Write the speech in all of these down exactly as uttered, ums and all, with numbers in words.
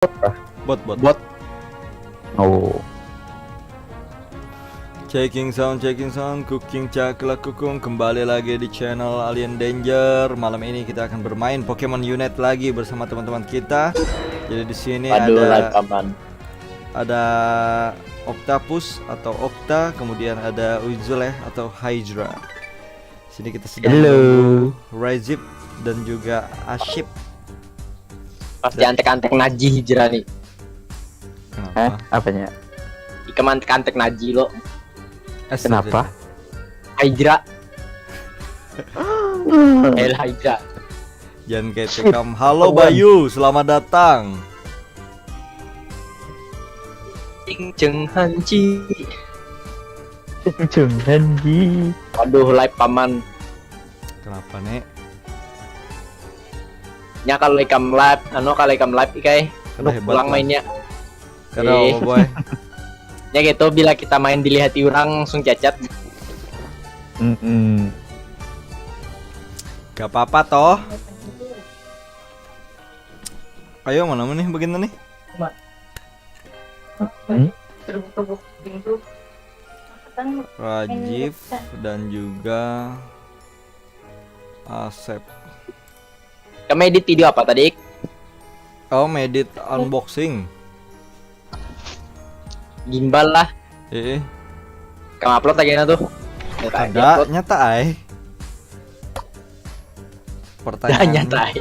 Bot kah? Bot, bot. Bot. Oh. Checking sound, checking sound, cooking cakla kukung, kembali lagi di channel Alien Danger. Malam ini kita akan bermain Pokemon Unite lagi bersama teman-teman kita. Jadi di sini Waduh, ada live paman. Ada Octopus atau Octa, kemudian ada Uzuleh atau Hydra. Sini kita sedang Hello. menunggu Raizip dan juga Aship. Pasti antek-antek Naji Hijrah nih. Kenapa? Hah? Apanya? Ikam antek-antek Naji lo. Eh, Kenapa? Hijrah. El Hijrah. Jangan kayak tikam. Halo Bayu, selamat datang. Cing Ceng Hanji. Ceng Hanji. Waduh, live paman. Kenapa, Nek? Nya kalau ikam live, anu, kalau ikam live, ikai. Kada hebat pulang lah mainnya. Kada eh. Apa, boy. Ya gitu, bila kita main dilihati orang, langsung cacat. Mm-mm. Gak apa-apa, toh. Ayo, mana nih begini nih? Hmm? Rajif dan juga Asep. Kamu edit video apa tadi? Oh, edit unboxing. Gimbal lah. Eh. Kamu upload lagi tuh. Ada nyata ai. Pertanyaan nyata ai.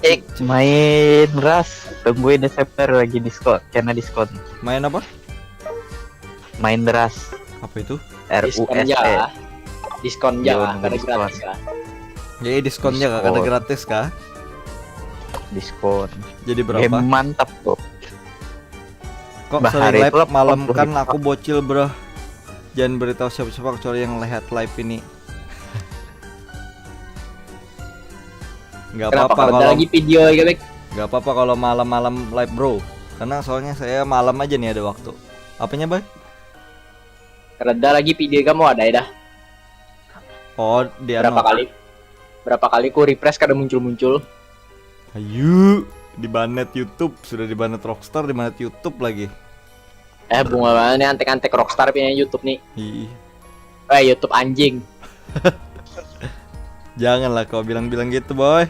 Ik main ras, tungguin Desember lagi diskon, kena diskon. Main apa? Main ras. Apa itu? R U S E. Diskon ya. Diskon ya, karena gratis ya. Jadi diskonnya karena gratis kah? Diskon. Jadi berapa? Game mantap kok. Kok sering live malam kan aku bocil, bro. Jangan beritahu siapa-siapa kecuali yang lihat live ini. Nggak apa-apa kalau lagi video ya, Bek. Nggak apa-apa kalau malam-malam live, bro. Karena soalnya saya malam aja nih ada waktu. Apanya, Bang? Reda lagi video kamu ada ya dah. Oh, dia berapa kali? Berapa kali ku refresh kada muncul-muncul. Ayu, dibanet YouTube, sudah dibanet Rockstar, dibanet YouTube lagi. Eh, bunga banget nih antek-antek Rockstar punya YouTube nih. Ih. Eh, YouTube anjing. Janganlah kau bilang-bilang gitu, boy.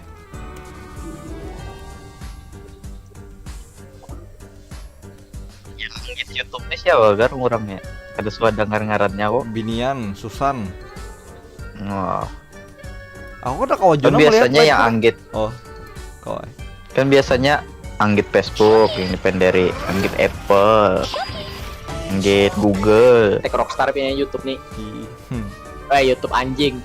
Yang anggit YouTube-nya siapa, Gar, orangnya? Kada suka dengar ngarannya kok. Binian, Susan. Wah. Aku kada kawa juga melihat. Kan biasanya yang anggit. Oh, kawa. Kan biasanya anggit Facebook, yang depend dari anggit Apple, anggit Google. Tek Rockstar punya YouTube nih. Hmm. Eh, YouTube anjing.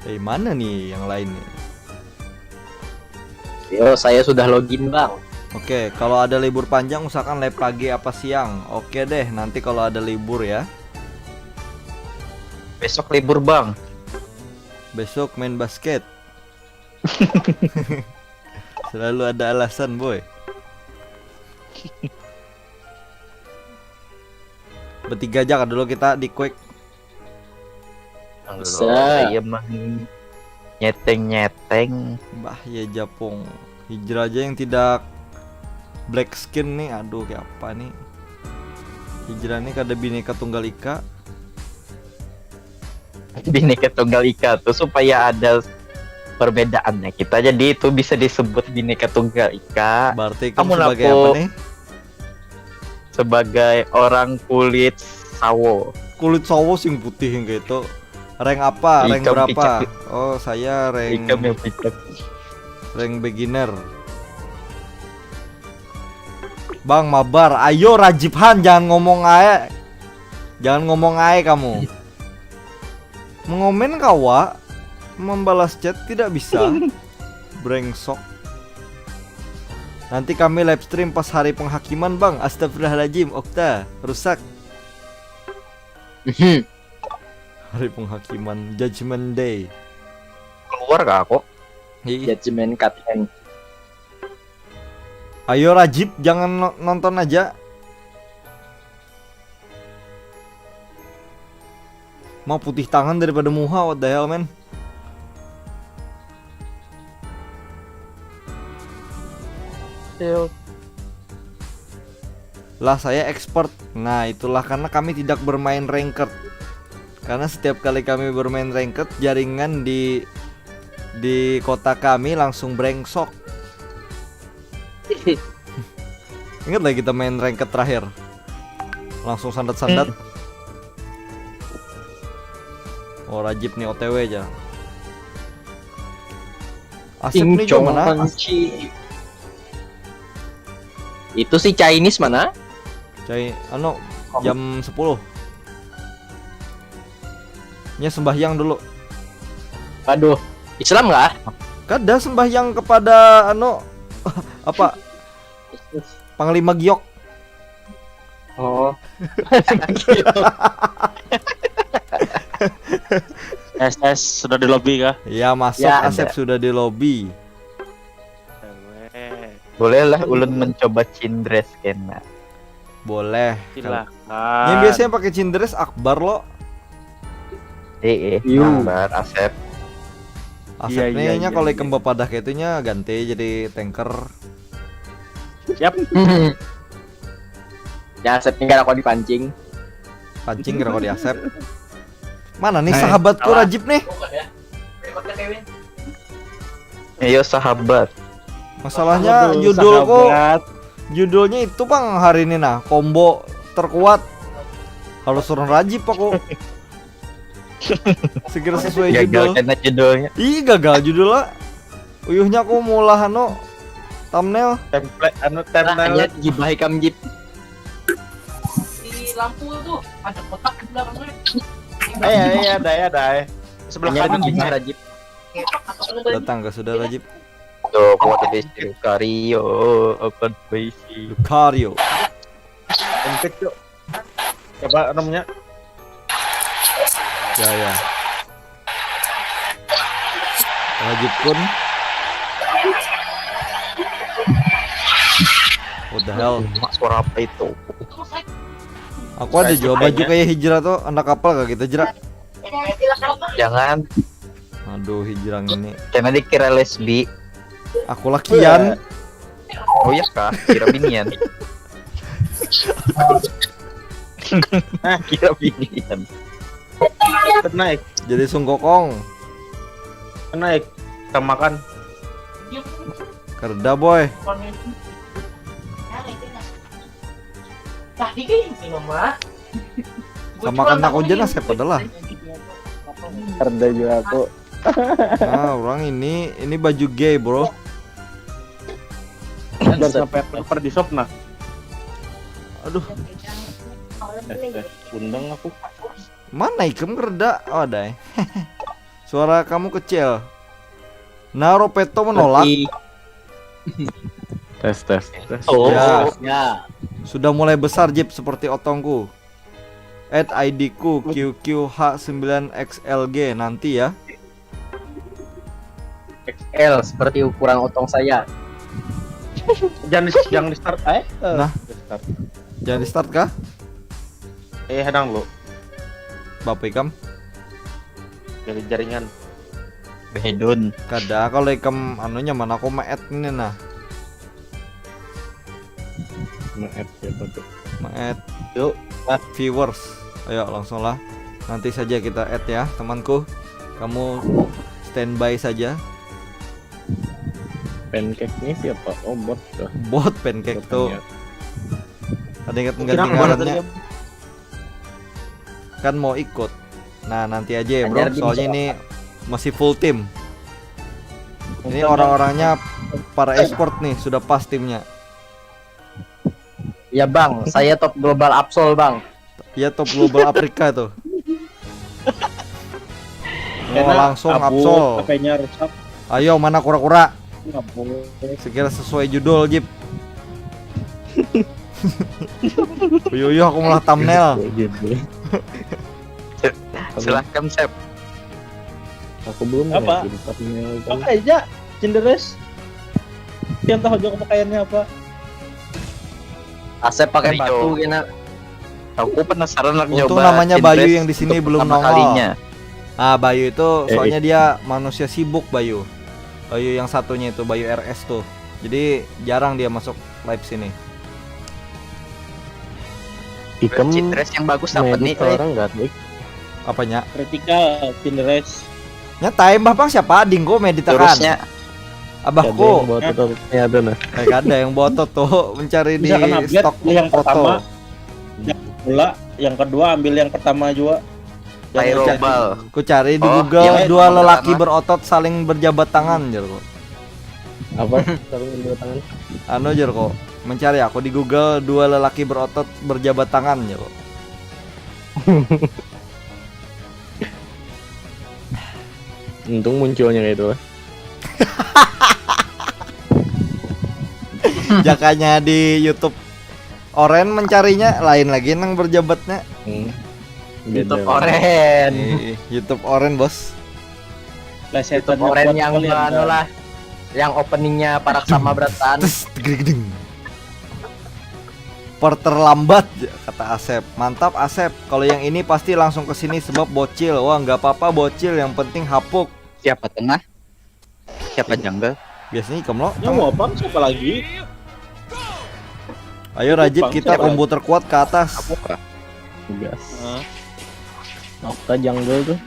Eh, mana nih yang lain nih? Yo, saya sudah login, Bang. Oke, kalau ada libur panjang usahakan live pagi apa siang. Oke deh, nanti kalau ada libur ya. Besok libur, Bang. Besok main basket. Selalu ada alasan, boy. Bertiga aja dulu kita di quick. Bisa. Iya mah nyeteng-nyeteng. Bah, ya japung. Hijrah aja yang tidak black skin nih. Aduh, kayak apa nih? Hijrah nih kada bineka tunggal ika. Bineka tunggal ika tuh supaya ada perbedaannya kita, jadi itu bisa disebut bineka tunggal ika. Berarti kamu sebagai apa nih? Sebagai orang kulit sawo. Kulit sawo sing putih yang kayak itu. Rank apa? Rank berapa? Oh, saya rank, ikam yang picek. Rank beginner. Bang, mabar. Ayo, Rajib Han, jangan ngomong ae. Jangan ngomong ae kamu. Mengomen kawa, membalas chat tidak bisa. Brengsok. Nanti kami live stream pas hari penghakiman, Bang. Astagfirullahaladzim, Okta, rusak. Hari penghakiman, Judgment Day. Keluar kah aku? Ih. Judgment Cuthand. Ayo, Rajib, jangan no-, nonton aja. Mau putih tangan daripada muha, what the hell, man? Shield. Lah, saya expert. Nah, itulah karena kami tidak bermain ranked. Karena setiap kali kami bermain ranked, jaringan di di kota kami langsung brengsok. Ingat lagi kita main ranked terakhir. Langsung sandat-sandat. Oh, Rajib nih O T W aja. Asep nih jam mana? Itu si Chinese mana? Cai, anu, jam sepuluh. Nya sembahyang dulu. Aduh, Islam kah? Kada sembahyang kepada, anu, apa? Panglima Giok. Oh. S S sudah di lobby kah? Ya, masuk. Ya, Asep sudah di lobby. Bolehlah ulun mencoba Cindres kena. Boleh. Silakan. Yang biasanya pakai Cindres Akbar lo. Eh, eh, Akbar, Asep. Asep nih, kalau ikam bapadah kayak itunya ganti jadi tanker. Yap. Ya, Asep tinggal aku dipancing. Pancing kira kau di Asep. Mana nih sahabatku Rajib nih? Ayo sahabat. Masalahnya judulku, judulnya itu bang hari ini nah, combo terkuat. Kalau suruh Rajib aku. Sekira sesuai judul. Gagal kena judulnya. Ih, gagal judul lah. Uyuhnya aku mulah anu thumbnail. Template anu thumbnail. Hanya gibah ikam, Jip. Di lampu tuh ada kotak di belakangnya. Eh, iya, ada, ada. Sebelah kanan. Gibah, Rajib. Datang ke sudah, Rajib. Tuh, kuat besi Lucario, apa besi? Lucario. Empit, cuk. Coba namanya. Ya, ya. Rajib pun. What the hell? Mak, suara apa itu? Aku ada juga baju kayak Hijrah tuh, anak kapal gak kita, Jrah? Jangan. Aduh, Hijrah ini. Karena dikira lesbi. Aku lakian. Oh iya kah? Kira binian. Kira binian. Naik. Jadi sungkokong. Naik. Kita makan. Kerda, boy. Tadi kan ini mah. Sama kan aku aja nasib adalah. Kerda juga aku. Nah, orang ini ini baju gay, bro. Biar sampai per di shop nah. Aduh, Eh, eh, undang aku. Mana ikam kerda? Oh, ada. Suara kamu kecil. Nah, Ropeto menolak. Tes tes tes. Oh, Ya. Ya. Sudah mulai besar, Jip, seperti otongku. Add I D-ku Q Q H sembilan X L G nanti ya. X L seperti ukuran otong saya. Jangan di, jangan di start, eh? Nah. Di start. Jangan di start kah? Eh, hadang lu. Bapak ikam? Dari jaringan. Behedun. Kada, kalau ikam anunya mana aku ma-add ini nah. Ma-add siapa tuh? Ma-add Yuk. Viewers. Ayo langsung lah. Nanti saja kita add ya, temanku. Kamu standby saja. Pancake ini siapa? Oh, bot tuh. Bot Pancake tuh. Botnya. Ada ingat Kira mengganti kemana ngarannya? Tadi? Kan mau ikut. Nah, nanti aja ya, bro. Ajar di Soalnya bisa. Ini masih full tim. Ini orang-orangnya para expert nih, sudah pas timnya. Ya, Bang, saya top global Absol, Bang. Ya, top global Afrika tuh. Oh, Karena langsung abu, Absol. H P-nya rusak. Ayo, mana kura-kura? Abu. Sekira sesuai judul, Jip. Uyuh, uyuh, aku malah thumbnail. Gitu. Silahkan, Sep. Aku belum Apa? lihat ini thumbnail tuh. Apa aja? Cinderes. Yang tahu juga pakaiannya apa? Asep pakai Rio. batu kena. Aku penasaran nak Untung nyoba namanya Tin Bayu Dress yang di sini untuk belum pertama nongol. Kalinya. Ah, Bayu itu Eh, soalnya dia manusia sibuk, Bayu. Bayu yang satunya itu, Bayu R S tuh. Jadi jarang dia masuk live sini. Ikam Cindres yang bagus apa medit nih? Ke Eh? Orang nggak, Dik? Apanya? Kritikal, Cindres. Nya time bah pang siapa ading kok meditakan. Jurusnya Abahku. Ada yang buat tutorialnya ada nah. Kayak ada yang botot tuh mencari di Misalkan upgrade stok yang foto. Pertama, yang bola, yang kedua ambil yang pertama juga. Kayak robal. Ku cari di Oh, Google yang dua pertama. Lelaki berotot saling berjabat tangan, jarku. Apa? Saling berjabat tangan. Anu, jarku, mencari aku di Google dua lelaki berotot berjabat tangan, jarku. Untung munculnya kayak itu lah. Jakanya di YouTube Oren mencarinya lain lagi nang berjabatnya. Hmm. YouTube Beda. Oren. Ih, YouTube Oren, bos. Plesetan YouTube Oren kuat yang sekali, anu Anda. Lah, yang openingnya parak sama beratan. Tes, tegedegedeng. Perterlambat, kata Asep. Mantap, Asep. Kalau yang ini pasti langsung ke sini sebab bocil. Wah, nggak apa-apa bocil, yang penting hapuk. Siapa tengah? Siapa jungle? Biasanya ikam lo. Ya mau apa? Siapa lagi? Ayo Rajib, Jepang, kita siapa combo terkuat ke atas. Apa kah? Gas. Nah, Okta jungle tuh.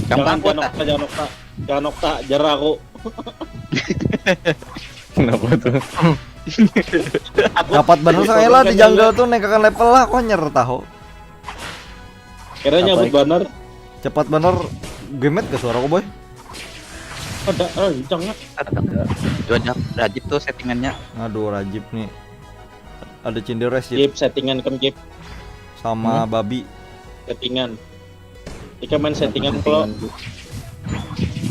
Gampang jangan, jangan kota. Okta, jangan Okta, jangan Okta, jarah aku. Kenapa tuh? Dapat bener Jadi saya lah di korban jungle tuh naikakan level lah, kok nyer tahu. Kira Apa nyabut itu? Banner. Cepat bener. Gemet ke suaraku, boy? Ada, ah, jangan. Dua jam Rajib tuh settingannya. Aduh, Rajib nih. Ada Cindres, Jib, Jip settingan, kam Jip, sama Hmm? Babi. Settingan. Ika main settingan kalau Bu.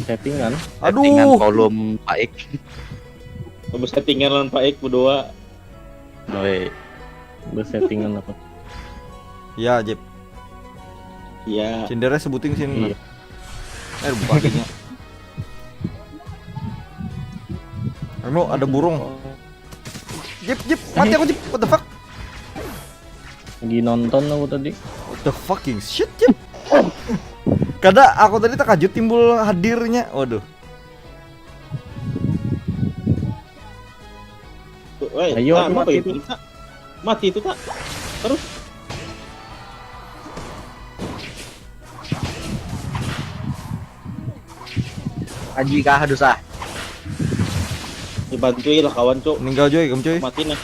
Settingan. Settingan Aduh. Volume Paik. Habis settingan lawan Pak Ik berdua. Doi. Bersettingan apa? Ya, Jib. Iya. Cindres sebuting sini. Iya. Eh, bukan adanya. Anu, ada burung. Jib, Jib, mati aku, Jib. What the fuck? Lagi nonton aku tadi. What the fucking shit, Jib? Kada, aku tadi terkejut timbul hadirnya. Waduh. Woi, Ayo, ah, mati mati itu. itu, Kak. Mati itu, Kak. Terus Aji kah dosa? Dibantui lah kawan, Cuk. Meninggal, Joy, kamu, Joy. Mati nih.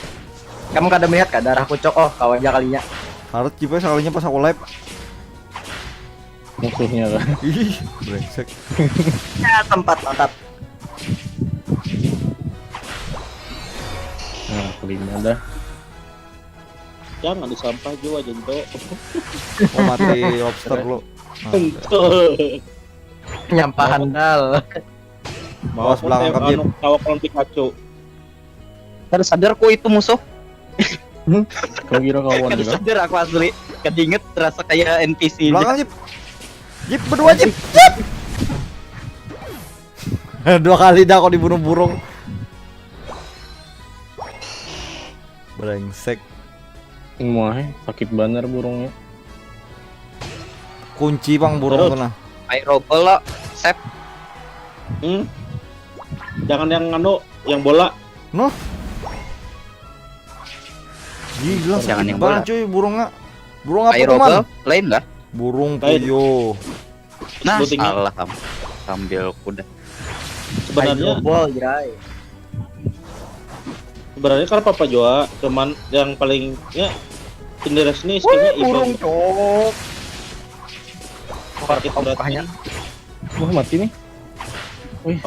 Kamu kada melihat kah darah kucok? Oh, kawan aja kalinya. Harus, Jib, sekalinya pas aku live. Musuhnya kan. Ih, brengsek. Ya, tempat mantap. Nah, kelima dah. Jangan disampah juga, Jento. Oh, mati lobster lu. Nah, Jento. Nyampahan dal. Awas, belakang, Kak Jip. Anu, tawak lawan Pikachu. Kada sadar ku itu musuh. Kau kira kawan Kada juga? Sadar aku asli. Kada inget, rasa kayak N P C aja. Belakang, Jip. Jip, berdua, Jip. Jip. Dua kali dah kok dibunuh burung. Brengsek. Wah, sakit bener burungnya. Kunci, Bang, burung Terus? Tuh, nah. Ayo, roll lo, Sep. Hmm. Jangan yang anu, yang bola. Noh. Gila, Jangan sakit yang banget, bola. Cuy, burungnya. Burung apa Ayo, tuh, Man? roll, lain kah? Burung Lain. Puyuh. Nah, Sebutingnya. Salah kamu. Sambil kuda. Sebenarnya, Ayo, bol, Jrai. sebenarnya kan apa juga, cuman yang paling ya Cindres ini skillnya Burung, event. Cok. Sakit Kau beratnya. Bukannya. Wah, mati nih.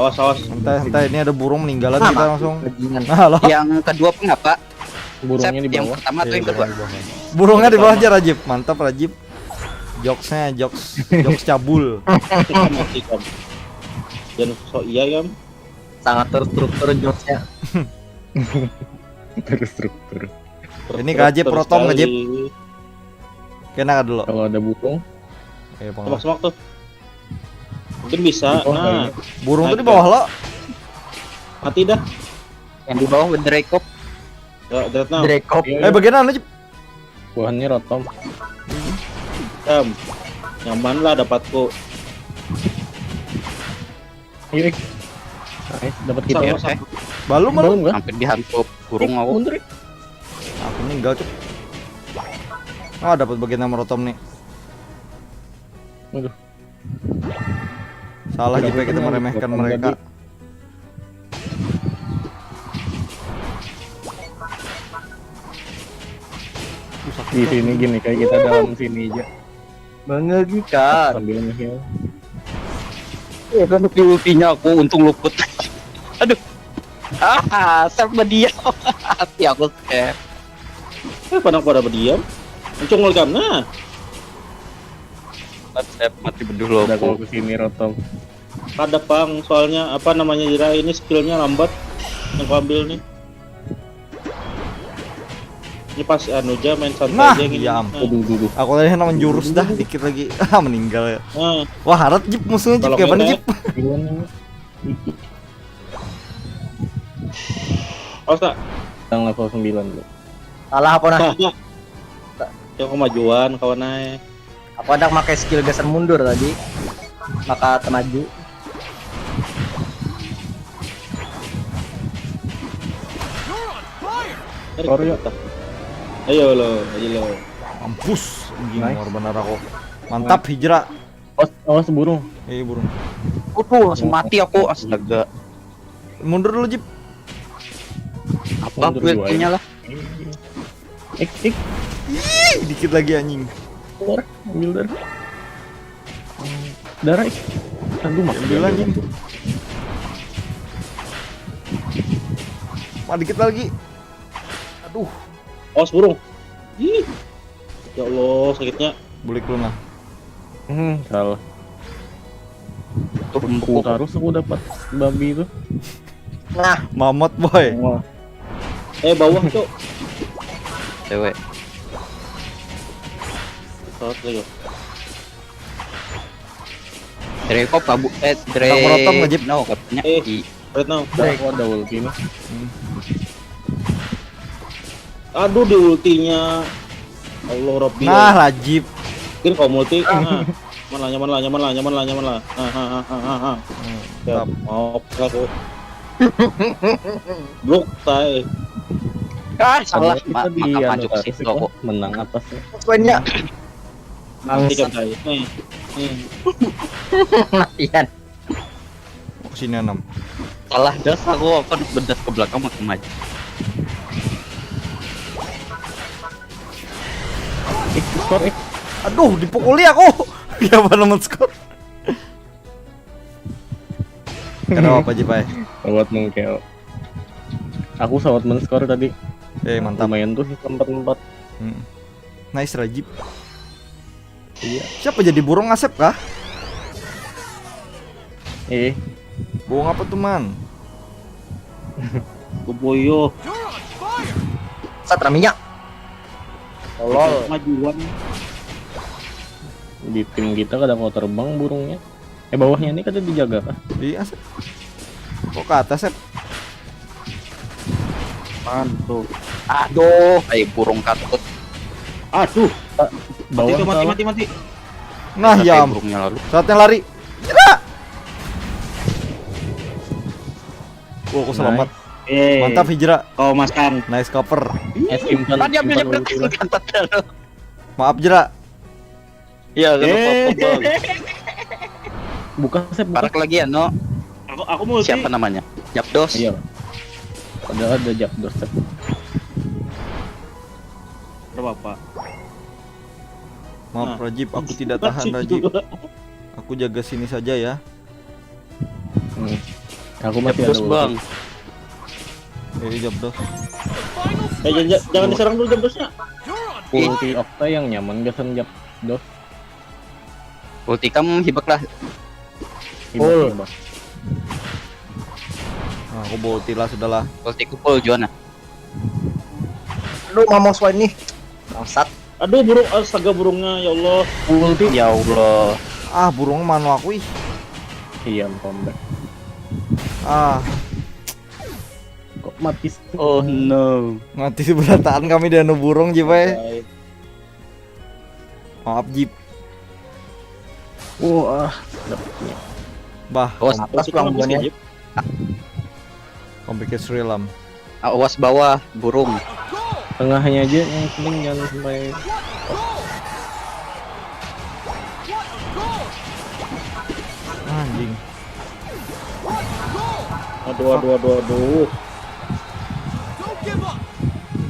Awas, awas. Santai, santai, ini ada burung meninggalan Sama. kita langsung. Bajingan. Nah, lo. Yang kedua pengapa? Burungnya Sep, di yang bawah. pertama atau yang Iya, kedua? burungnya di bawah aja, Rajib. Mantap, Rajib. Jokesnya, jokes, jokes cabul. Mati kamu. Jangan sok iya kamu. Sangat terstruktur jokesnya. Terstruktur. Ini Kak Ajib Terus protom, Kak Ajib. sekali. Kena dulu. Kalau ada burung, Oke, Bang. Semak-semak tuh. Mungkin bisa. Oh, Nah, Burung tuh di Naik bawah lo. Mati dah. Yang di bawah bener kok. Dreadnought. Drekop. Eh, bagian anu, Jip? Buhannya Rotom. Em, nyaman lah dapatku. Ayo, Ik. Nice, dapat kita. Sama, Ya. sama. Belum, belum. Belum kah? Hampir dihantup burung Ik, aku. Mundur, Ik. Aku meninggal, Cuk. Ah, dapat bagian nama Rotom nih. Waduh. Salah, Udah, Jip, kita udah, meremehkan udah, mereka. tadi. Uh, sakit, Di Cuk. sini gini, kayak kita dalam sini aja. Mengerikan. Sambil nge-heal. Ya kan, di ultinya aku untung luput. Aduh. Ah, Sep berdiam. Hati aku Sep. Eh, pada pada berdiam. Mencungul kam nah. Kan Sep mati beduh loh. Udah, kalau ke sini, Rotom. Kada pang, soalnya apa namanya, Jira, ini skillnya lambat yang ku ambil nih. Ini pas anu aja, main santai Nah, aja gini. ya ampun. Aduh, aduh, aduh. Aku tadi hendak menjurus dah dikit lagi. Ah, meninggal ya. Nah, Wah, harat, Jip, musuhnya, Jip. Kalau Kayak mana, kita- Jip? Gimana nih? awas tak? Yang level sembilan tuh. Salah apa nah? Yang kemajuan kawan ae. Aku ada pakai skill gasan mundur tadi. Maka temaju. Tarik Sorry, kita. Ayo lo, ayo lo. Mampus, anjing, Nice. Korban aku. Mantap, Hijrah. Awas, awas burung. Eh, burung. Aduh, langsung mati aku, astaga. Mundur dulu, Jip. Apa Mundur build dua, nya lah? Ik, Ik, Ih, dikit lagi, anjing. Darah, ambil darah. Darah, Ik. Aduh, mati. Ambil, anjing. Wah, dikit lagi. Aduh, Awas burung. Ih. Ya Allah, sakitnya. bulik lu nah. Hmm, salah. Turun Ku buku. Harus aku dapat babi itu. Nah, Mamot, boy. Wah, Eh, bawah, Cok. Cewek. Salah lagi. Drekop kabu eh Dre. Ada Rotom nggak, Jip? No, katanya Eh. di Right now. aku ada ulti nih. Aduh, di ultinya. Allah Rabbi. Nah, lah, Jip. Mungkin kau multi. Nah. Nyaman lah, nyaman lah, nyaman lah, nyaman lah, nyaman lah. Nah, ha, ha, ha, ha, ha. Hmm, Ya, mantap. mau aku. Blok, tai. Ah, salah. Padahal kita Ma di maka anu pancuk tadi situ tuh, aku. Menang apa sih? poinnya. Nanti kan, tai. Nih. Nih. Latihan. Aku sini enam. Salah das aku, aku bedas ke belakang makin maju. Ik, skor, Ik. Aduh, dipukuli aku. Ya, apa nama skor? Kenapa, Jip, ai? Lewat mengkel. Aku sawat men skor tadi. Eh, mantap. Lumayan tuh sih, empat empat. Hmm. Nice, Rajib. Iya. Siapa jadi burung, Asep kah? Eh, Burung apa tuh, man? Keboyo. Sat raminya. Tolol. Majuan. Di tim kita kada mau terbang burungnya. Eh, bawahnya ini kada dijaga kah? Iya, Asep. Kok ke atas, Sep? Mantu. Aduh, ai burung katut. Aduh. Bawah Mati, mati, salah. Mati, mati. Nah, Kata yam. Burungnya lalu. Saatnya lari. Hijrah. Wah, aku selamat. Eh, Mantap, Hijrah. Kau masang. Nice cover. Eh, simpan, Kan dia ambil simpan jebret ulti lah. kan tadi lo. Maaf, Jera. Ya, gak apa-apa, Eh. Bang. Buka, Sep, buka. Parak lagi ya, no. Aku, aku multi. Siapa namanya? Japdos. Iya. Ada, ada Japdos, Sep. Ada apa? Maaf, Nah. Rajib, aku tidak tahan, Masih Rajib. juga. Aku jaga sini saja ya. Hmm. Aku masih Japdos, ada ulti. Bang. Eh, Japdos. Eh, jangan, jangan diserang dulu Japdosnya. Ulti Okta yang nyaman gasan Japdos. Ulti kam hibak lah. Hibak, hibak. Nah, aku bawa ulti lah, sudahlah. Ulti ku full, Juana. Aduh, mamang suai nih. Bangsat. Aduh, burung, astaga, burungnya, ya Allah. Ulti. Ya Allah. Ah, burung mano aku ih. Iya, ampun, Mbak. Ah, Kok Mati. Oh no. Mati berataan kami di anu burung, Jip, eh. Maaf, Jip. Wah, dapatnya. Bah, oh, kom- atas pulang bukannya. Komplikasi realm. Awas bawah, burung. Tengahnya aja yang penting, jangan sampai. Anjing. Aduh, aduh, aduh, aduh.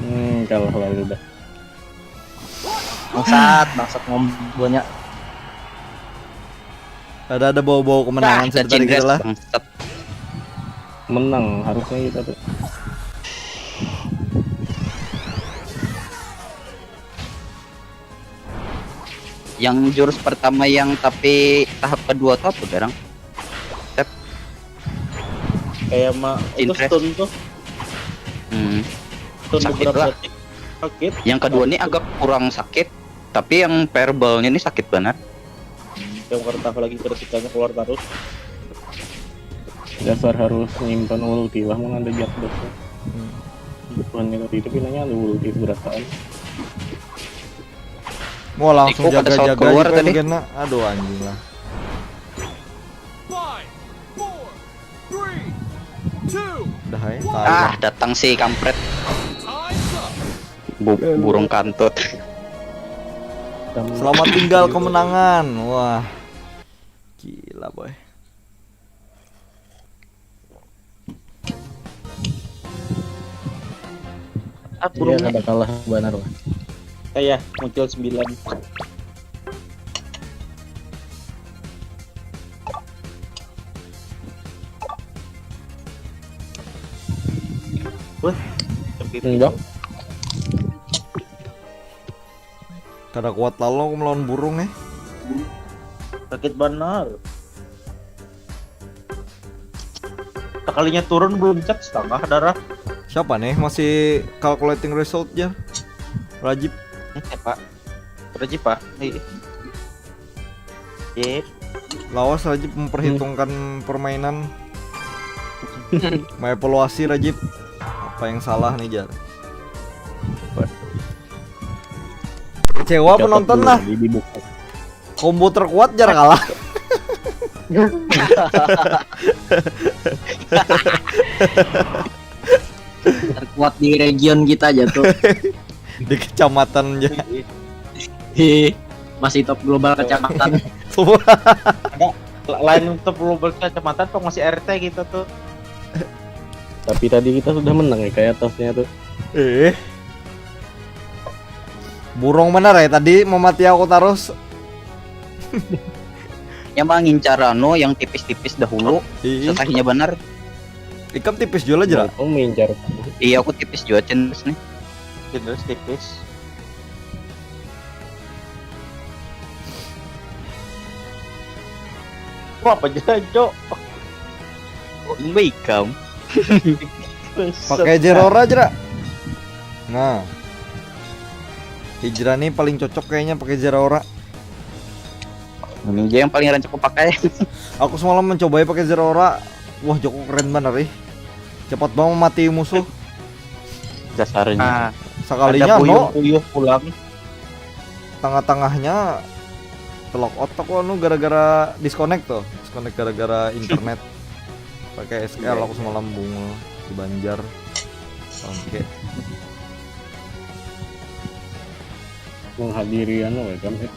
Hmm, kalah lalu dah. Bangsat, bangsat ngombonya. Ada, ada bau-bau kemenangan. Bah, sedikit cacing aja lah. Bangsat. Menang harusnya kita tuh. Yang jurus pertama yang tapi tahap kedua tuh apa, Garang? Tep. Kayak ma-, itu stun tuh. Hmm. Stun sakit beberapa lah. Detik. Sakit. Yang kedua nih agak kurang sakit, tapi yang verbal-nya ini sakit banget. Yang pertama lagi vertikalnya keluar terus. Dasar harus nyimpan ulti lah, mau ada jack dash. Hmm. Bukannya tadi itu pinanya ada ulti berataan. Wah, langsung jaga-jaga keluar tadi. Aduh, anjing lah. Dah, hai. Ah, datang si kampret. Bu-, burung kantut. Selamat tinggal kemenangan. Wah. Gila, boy. Iya, kada kalah banar lah. Iya, muncul sembilan. Wah, enggak. Kada kuat lalu aku melawan burung, eh. Sakit banar. Sekalinya turun belum cek setengah darah. Siapa nih masih calculating result ya? Rajib. Ini siapa? Rajib, Pak. Iya. Lawas Rajib memperhitungkan permainan. Mengevaluasi Rajib. Apa yang salah nih, jar? Kecewa penonton lah. Combo terkuat jar kalah. Terkuat di region kita aja tuh. Di kecamatan aja. Ih, masih top global kecamatan. Ada la-, lain top global kecamatan, pang masih R T gitu tuh. Tapi tadi kita sudah menang ya, kayak atasnya tuh. Eh. Burung benar ya tadi memati aku terus. Ya, mengincar anu yang tipis-tipis dahulu. Ih. Sesahnya benar. Ikam tipis juga lah, Jera. Aku mengincar. Iya, aku tipis juga, Cendres nih. Cendres tipis. Wah, apa aja, Cok? Kok nambah ikam? Pakai Zeraora, Jera. Nah. Hijrah nih paling cocok kayaknya pakai Zeraora. Ini aja yang paling rancak kupakai. Aku semalam mencobai pakai Zeraora. Wah, Joko keren banget, ih. Cepat banget mati musuh. Dasarnya. Ah, sekalinya ada no. Puyuh-puyuh pulang. Tengah-tengahnya telok otak anu gara-gara disconnect tuh. Disconnect gara-gara internet. Pakai S L. Iya, aku iya. Semalam bungul di Banjar. Oke. Menghadiri anu ya kan, eh,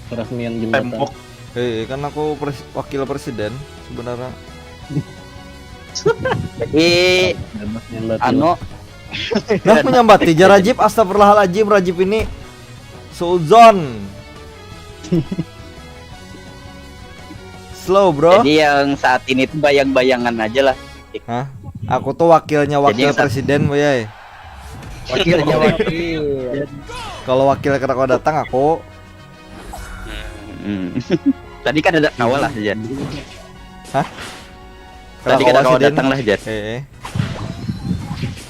peresmian jembatan. Tembok. Eh, kan aku pres-, wakil presiden sebenarnya. Jadi, bebas nyambat anu. Nah, menyambati jar Rajib, astagfirullahaladzim, Rajib ini suuzon. Slow, bro. Jadi yang saat ini tuh bayang-bayangan aja lah. Hah? Aku tuh wakilnya wakil presiden, boy, ay. Wakilnya wakil. Kalau wakil kada kawa datang, aku. Hmm. Tadi kan ada kawa lah, Jan. Hah? Tadi kada kawa datang lah, Jan. Eh, eh.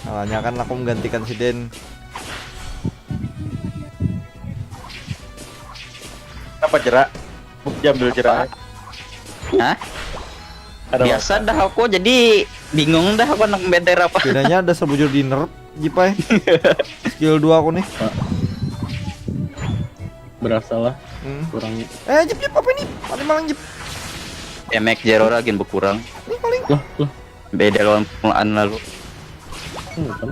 Salahnya kan aku menggantikan si Den. Apa, Jera? Diambil Jera. Hah? Ada biasa masalah. Dah aku jadi Bingung dah aku nak meter apa. Pinanya ada sebujur di nerf, Jip ai. Skill dua aku nih. Berasa lah Hmm. kurang. Eh, Jip, Jip, apa ini? Paling malang, Jip. Damage Zerora gin berkurang. Ini paling. Loh, loh. Beda lawan permulaan lalu. Hmm, kan?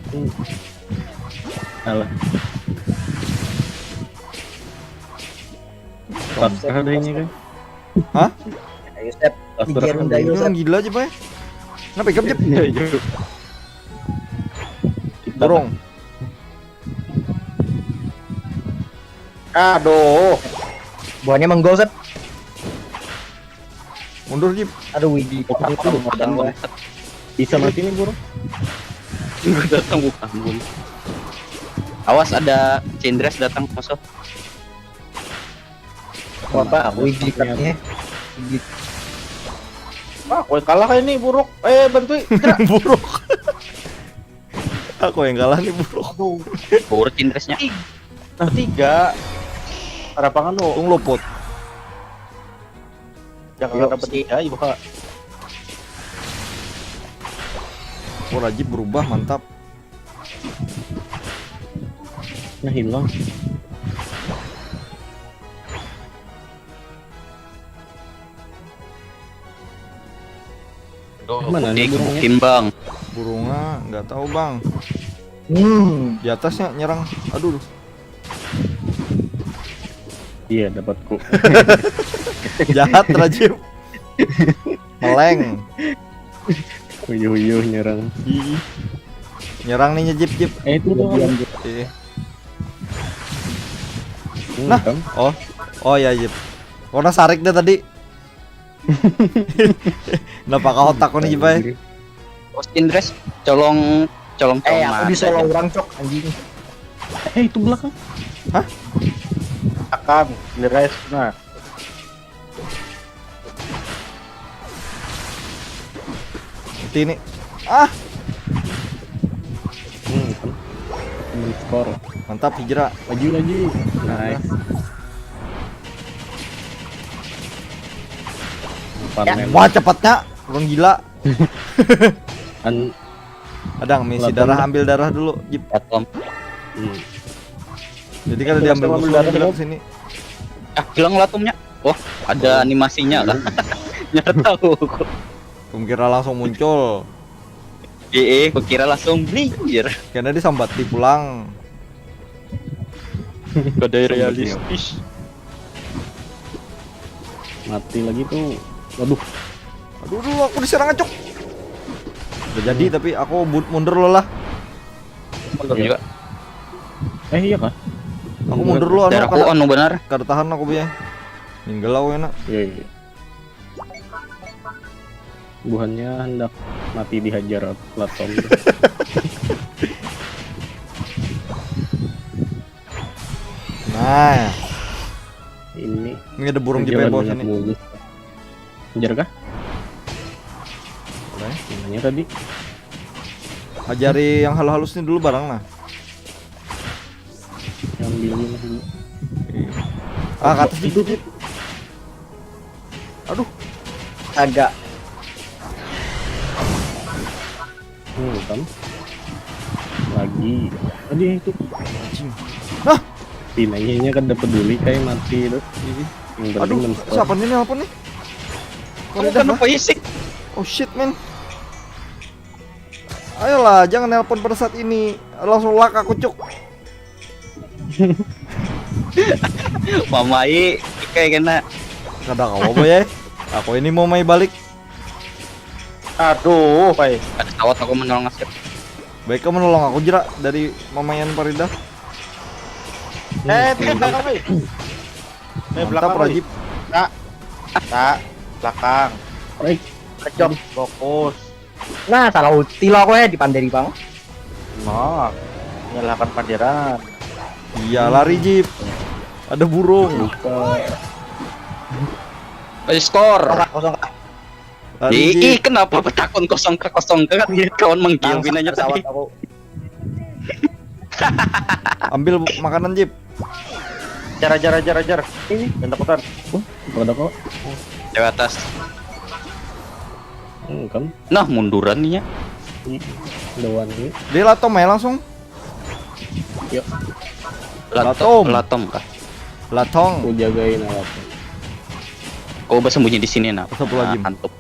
Hmm. Alah. Pasrah dah ini kan. Hah? Ayo step. Pasrah Biar kan. Dayo Ini step. Orang gila aja, Pak. Kenapa ikam, Jip? Iya, iya. Burung. Aduh. Buahnya menggol set. Mundur, Jip. Aduh, Widi. Bukan, bukan, bukan. Bisa mati nih burung. Gue datang bukan, bukan. Awas, ada Cindres datang masuk. Apa? Widi katanya. Widi. Wah, aku yang kalah ini buruk. Eh, bantu. Buruk. Aku yang kalah nih, buruk. Aduh, Buruk Cindresnya. nah tiga. Harapan anu. Tung luput. Jangan Yuk, dapat si- tiga, ibu kak. Oh, Rajib berubah, mantap. Nah, hilang. Aduh, Mana nih putih burungnya? Kimbang. Burungnya nggak tahu, Bang. Hmm. Di atasnya nyerang. Aduh. Iya, dapatku. Jahat, Rajib. Meleng. Uyuh-uyuh nyerang. Ih. Nyerang nih, Jip, Jip. Eh, itu tuh. Iya. Hmm, Nah. kan? Oh. Oh ya, Jip. Warna sarik deh tadi. Kenapa kau takut nih, Jip, ai? Oh, Cindres, colong, colong, Eh, colong aku di solo orang, cok, anjing. Eh, itu belakang. Akan, di rest, nah. Mati ini. Ah, Hmm, kan. Men skor. Mantap, Hijrah. Laju lagi. Nice. Panen. Wah, cepatnya. Orang gila. An Ada yang misi Latung darah, dah. Ambil darah dulu, Jip. Latum. hmm. Jadi kalau Itu diambil langsung musuh, ambil darah, ambil Jip. ke sini. Ah, hilang latumnya. Oh, ada animasinya lah. Nyata tahu aku. Kukira langsung muncul. Eh, eh, kukira langsung blinjir. Karena disambati pulang. Badai realistis. Mati lagi tuh. Waduh. Aduh, aduh, aku diserang, acok. Udah jadi, tapi aku bu- mundur lo lah. Mundur juga. Eh, iya kah? Aku mundur lo, anu, Darahku kada, anu benar. kada tahan aku, biar ninggal aku enak. Iya, iya. Buhannya hendak mati dihajar Platon. Nah, Ini ini ada burung di jalan bawah banyak sini. mulus. Hajar kah? Boleh. Gimana tadi? Ajari yang halus-halus nih dulu barang, nah. Ambil ini dulu. Ah, ke atas, Jip, Jip, Jip. Aduh, Agak. Hmm, kan? Lagi. Tadi itu anjing. pinanya kan udah peduli kayak mati itu. Ih. Yang penting Aduh, men-score. Siapa nih nelpon nih? Kamu kenapa isik? Oh shit, man. Ayolah, jangan nelpon pada saat ini. Langsung lak aku, cuk. Mamai, kayak kena. Kada kawa, boy, ya. Aku ini mau main balik. Aduh, pai. Ada sawat aku menolong nasib. Baik, kamu nolong aku, Jera, dari mamayan Farida. Eh, tiga belakang, pai. Eh, Mantap, belakang, pai. Rajib. Tak. Tak. Belakang. Baik. Kejok, fokus. Nah, salah ulti lo aku ya di Panderi, Bang. Nah, menyalahkan panderan. Iya, lari, Jip. Ada burung. Ayo skor. Kosong kah, kosong kah? Lari, Ih, Jip. Ih, kenapa betakun kosong ke kosong ke kan lihat kawan manggil Langsung pinanya pesawat tadi. Aku. Ambil makanan, Jip. Jar, jar, jar, jar. Ini, jangan takutan. Pada kok. Cewek atas. Hmm, kan? Nah, munduran nya. Lawan ini. Dia latom ya langsung. Yuk. Latom, Latom. Latom kah? Latong. Aku jagain alatnya. Kau bersembunyi di sini, nah. Astagfirullahaladzim. Hantup.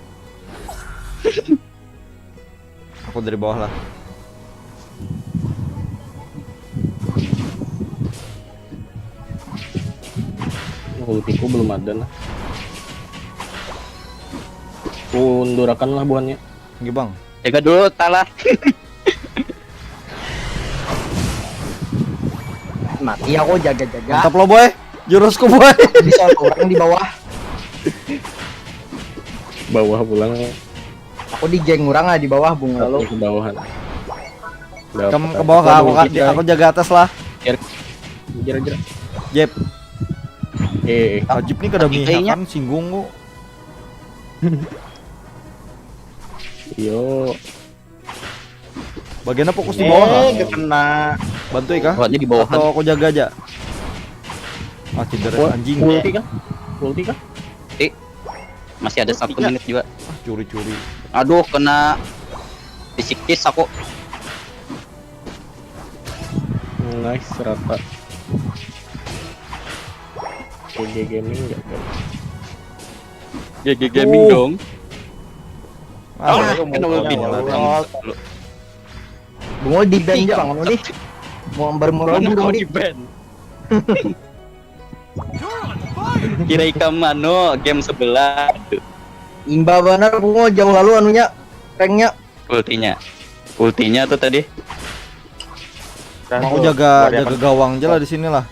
Aku dari bawah lah. Ultiku belum ada lah. Kundurakan lah buannya. Gini bang. Jaga dulu, talah. Mati aku jaga-jaga. Mantap lo boy. Jurusku boy. Di soal orang di bawah. Bawah pulang. Aku di geng orang lah di bawah bung lalu. Ke bawahan. Kamu ke bawah lah. Aku, aku jaga atas lah. Jira jira. Jep. Eh, eh. Wajib nih kada Tapi kayaknya- mihakan singgung kok. Yo. Bagiannya fokus di bawah. Eh, kena. Bantu ya kah? Awalnya di bawahan. Atau aku jaga aja. Ah, cedera anjing. Ulti kah? Ulti kah? Eh, masih ada satu Tiga. Menit juga. Ah, curi-curi. Aduh, kena psikis aku. Nice rata. G G Gaming enggak? G G Gaming dong. Ah, Kena ulti. ulti. Bungul di ban aja bang nih. Mau ambar murah Mana kau burung di nih. Ban? Kira ikam anu game sebelah. Aduh. Imba banar bungul jauh lalu anunya. Ranknya. Ultinya. Ultinya tuh tadi. Mau jaga jaga gawang aja lah di sini lah.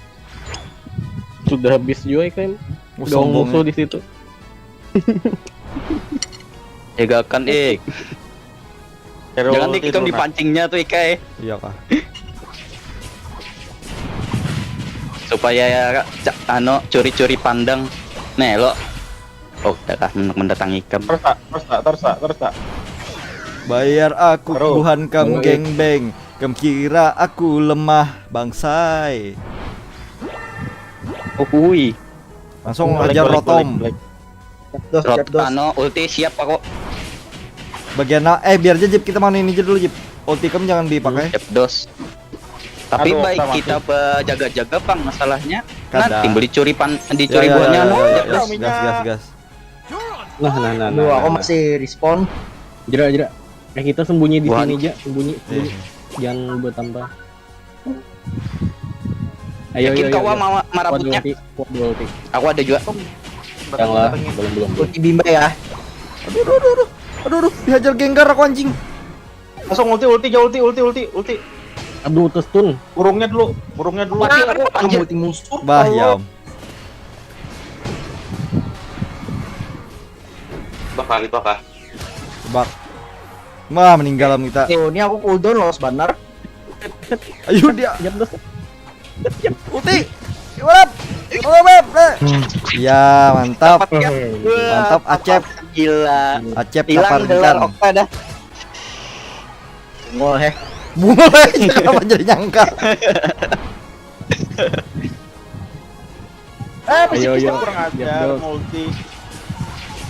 Sudah habis juga kan. Oh, Dong musuh sombong. Di situ. Jagakan, eh. Jangan nih kita dipancingnya tuh, Ika, eh. Iya kah? Supaya ya, cak, anu, curi-curi pandang. Nih, lo. Oh, dah lah, men- mendatangi ikam. Terus tak, terus tak, terus tak, terus tak. Bayar aku Terus. buhan kam Terus. Geng Beng. Kam kira aku lemah bangsai. Oh, hui. Langsung Balik, ajar balik, Rotom. balik, balik. Dos, Rot, jab dos. Anu, ulti siap aku. Bagian na- eh biar aja Jip kita mainin aja dulu Jip. Ulti kam jangan dipakai. Siap dos. Tapi Aduh, baik sama kita berjaga-jaga, Bang, masalahnya. Kada. Nah, timbul dicuri pan dicuri Ya, ya, buahnya ya, anu. ya, ya, Jab dos. gas gas gas. Nah, nah, nah, nah. Duh, aku Nah, nah. Masih respon. Jera, jera. Eh, kita sembunyi di Buhan. Sini aja, sembunyi, sembunyi. Iya. Jangan bertambah. Ayo, Yakin ayo, ayo, kau ayo. mau marabutnya? Kuat dua ulti, kuat dua ulti. Aku ada juga. Yang lah, belum, belum, belum. Ulti bimba ya. Aduh aduh aduh aduh. Aduh aduh, dihajar Gengar aku anjing. Langsung ulti, ulti, jauh ulti, ulti, ulti, ulti. Aduh, terstun. Burungnya dulu, burungnya dulu. Mati aku, anjir. Ulti musuh. Bah, tolol. ya. Bah, kali toh kah? Tebak. Wah, meninggal am kita. Tuh, ini aku cooldown loh sebentar. Ayo dia. Jab dos. Ulti. Ulap. Ulap. Eh. Ya, mantap. Mantap Acep. Gila. Acep Hilang kapar gelar ikan. Okta dah. Bungul heh. Mulai kenapa jadi nyangka? Eh, Ayo, psikis ayo. Kurang ajar, Jab dos. multi.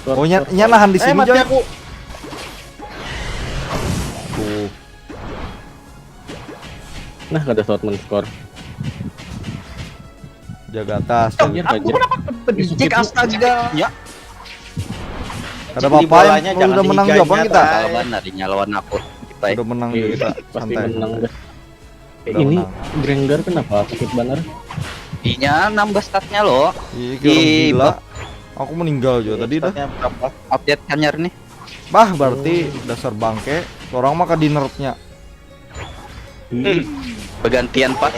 Oh, nya, nya nahan di Eh, sini mati coy. Aku. Tuh. Nah, kada shot men score. Jaga atas. Jaga. Anjir, anjir. Cik astaga. Ya, Kada apa-apa ya. Lu udah menang juga kita. Kalah banar inya lawan aku. Kita Udah menang juga kita. Pasti Santai. Menang dah. Eh, Udah ini menang. Granger kenapa sakit banget? Inya nambah statnya loh. Iya, kayak orang Ih, gila. bah. Aku meninggal juga tadi dah. Statnya berapa? Update anyar nih. Bah, berarti dasar bangke. Orang mah di nerfnya. Hmm. Bergantian pas.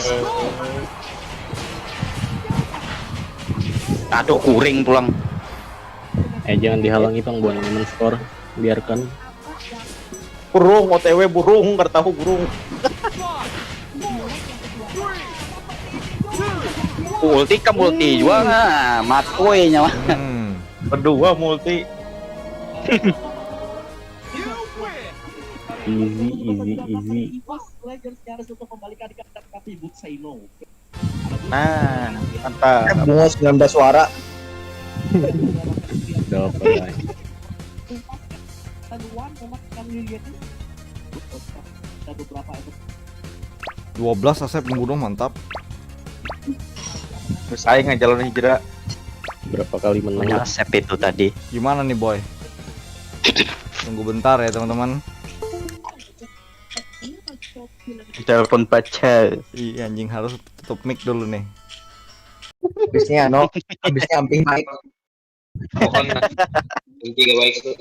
Aduh, kuring pulang. Eh, jangan dihalangi pang buat men score. Biarkan. Burung, O T W burung, kada tahu burung. Ulti kam ulti juga nah, matoi nyawa. Hmm. Berdua multi. Easy, easy, easy. Nah, mantap. Bungul sembilan belas suara. Udah apa lagi? Dua belas Asep membunuh, mantap. Terus aing aja lawan Hijrah. Berapa kali menang? Mana Asep itu tadi? Gimana nih, boy? Tunggu bentar ya, teman-teman. Telepon pacar. Ih, anjing, harus tutup mic dulu nih. Habisnya no, habisnya amping mic. Pokoknya tiga baik itu.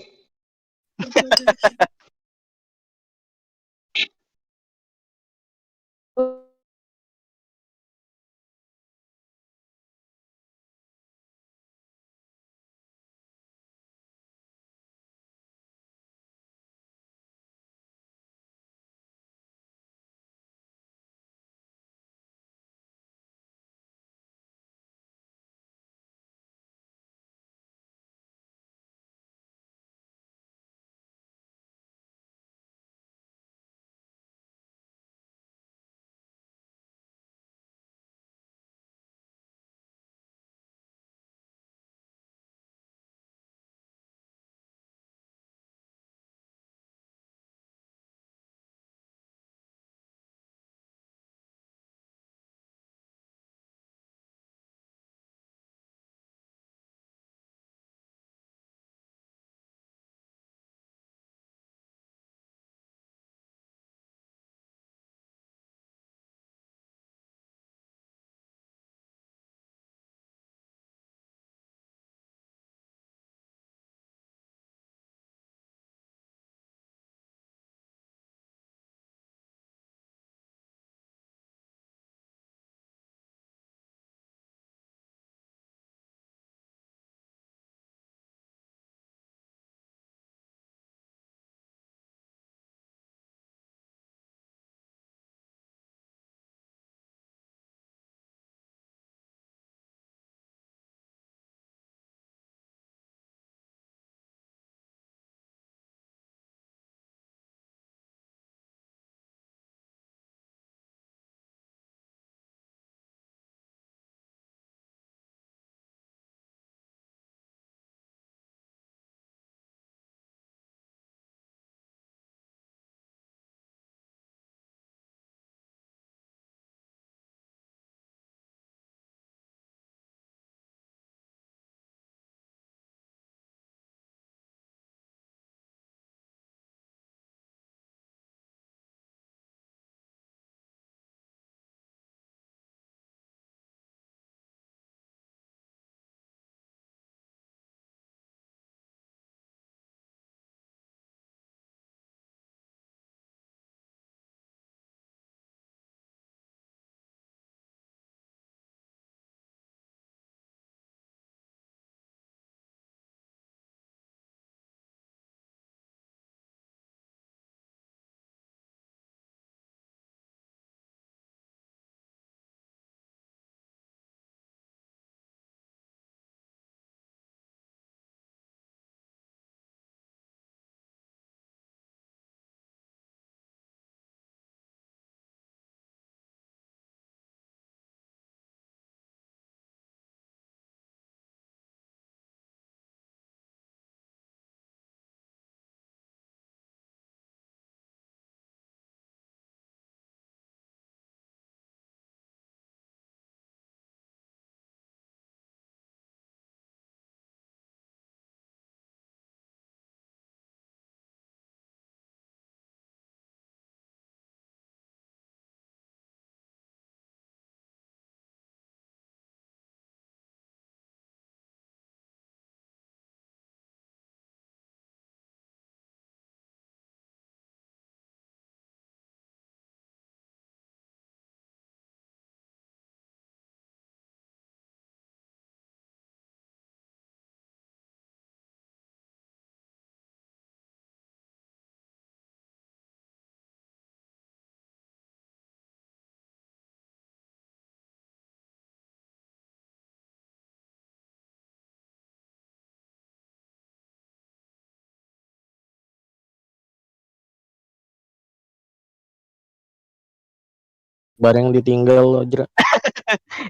Barang ditinggal lo, Jra.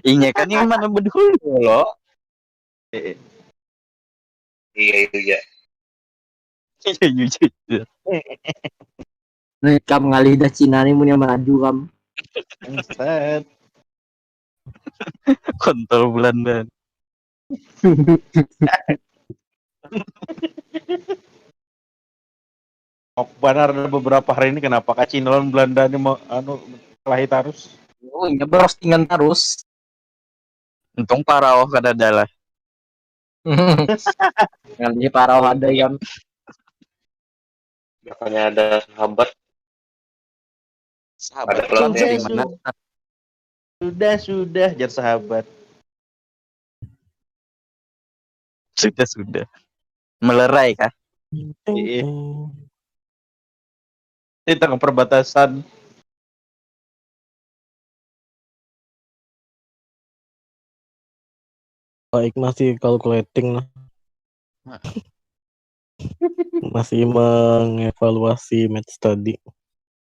Inya kan yang mana bedahulu lo. Iya iya. Iya, jujur. Nah, kam ngalih dah Cina nih mun yang melaju kam. Set. Kontol Belanda. Kok banar ada beberapa hari ini kenapa kah Cina lawan Belanda ini mau anu kelahi terus? Oh, iya berostingan terus. Untung parau kada ada lah. Ngalih parau ada kan. Makanya ada sahabat. Sahabat Ada di pelatih. Mana? Sudah, sudah, jar sahabat. Sudah, sudah. Melerai kah? Iya. Di tengah perbatasan. Baik, masih calculating lah. Masih mengevaluasi match tadi.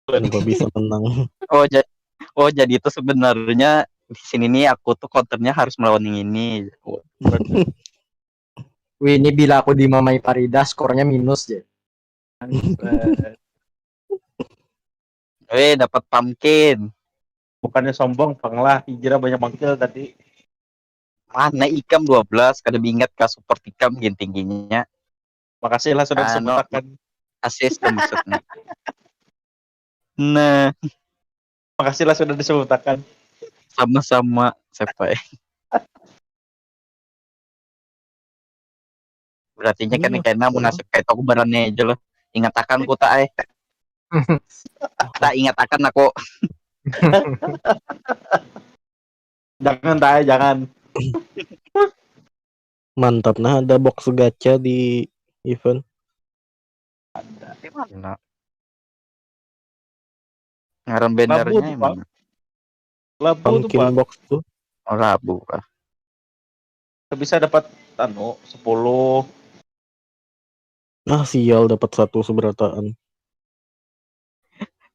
Kenapa bisa menang? Oh, ja- oh jadi itu sebenarnya di sini nih aku tuh counternya harus melawan yang ini. Wih, ini bila aku dimamai Parida skornya minus je. Eh, dapat pumpkin. Bukannya sombong, pang lah hijrah banyak mangkil tadi. Mana ikam dua belas kada ingat kah support ikam gin tingginya. Makasih lah sudah Anu. Disebutakan. Asis tuh maksudnya. Nah, Makasih lah sudah disebutakan. Sama-sama siapa ya? Berarti nya kan Iya. Kena mun nasib kayak aku berani aja loh. Ingatakan ku tak eh. Tak ingatakan aku. Jangan, tai, jangan. Mantap nah, ada box gacha di event. Di mana? Ngaran bannernya Labu tuh, yang Pak. Mana? Labu tuh, Pumpkin Pak. Box tuh. Oh, Labu kah? Bisa dapat anu sepuluh. Ah, sial, dapat satu seberataan.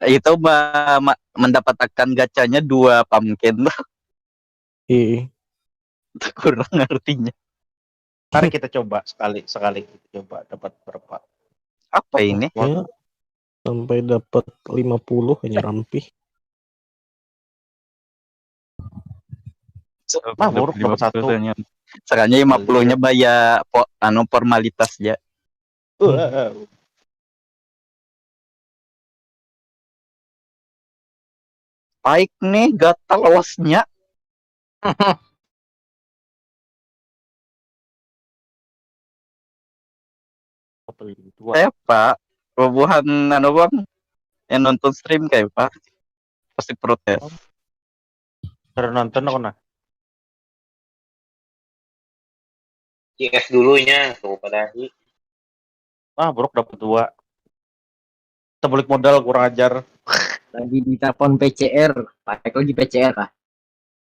Itu ma- ma- mendapatkan gacanya dua pumpkin tuh. Ih, Kurang artinya. Mari kita coba sekali, sekali kita coba dapat berapa. Apa ini? ya, sampai dapat lima puluh ini rampih. Mah, buruk dapat satu. Sekalinya lima puluh-nya bayar po, anu formalitas ya. Uh, Baik nih, gatal awasnya. Kayak Pak, bubuhan anu bang, yang nonton stream kayak Pak, pasti protes. Terus nonton aku nah. C S dulunya tuh pada hari. Ah, buruk dapat dua. Kita balik modal kurang ajar. Lagi ditelepon P C R, pakai lagi P C R kah?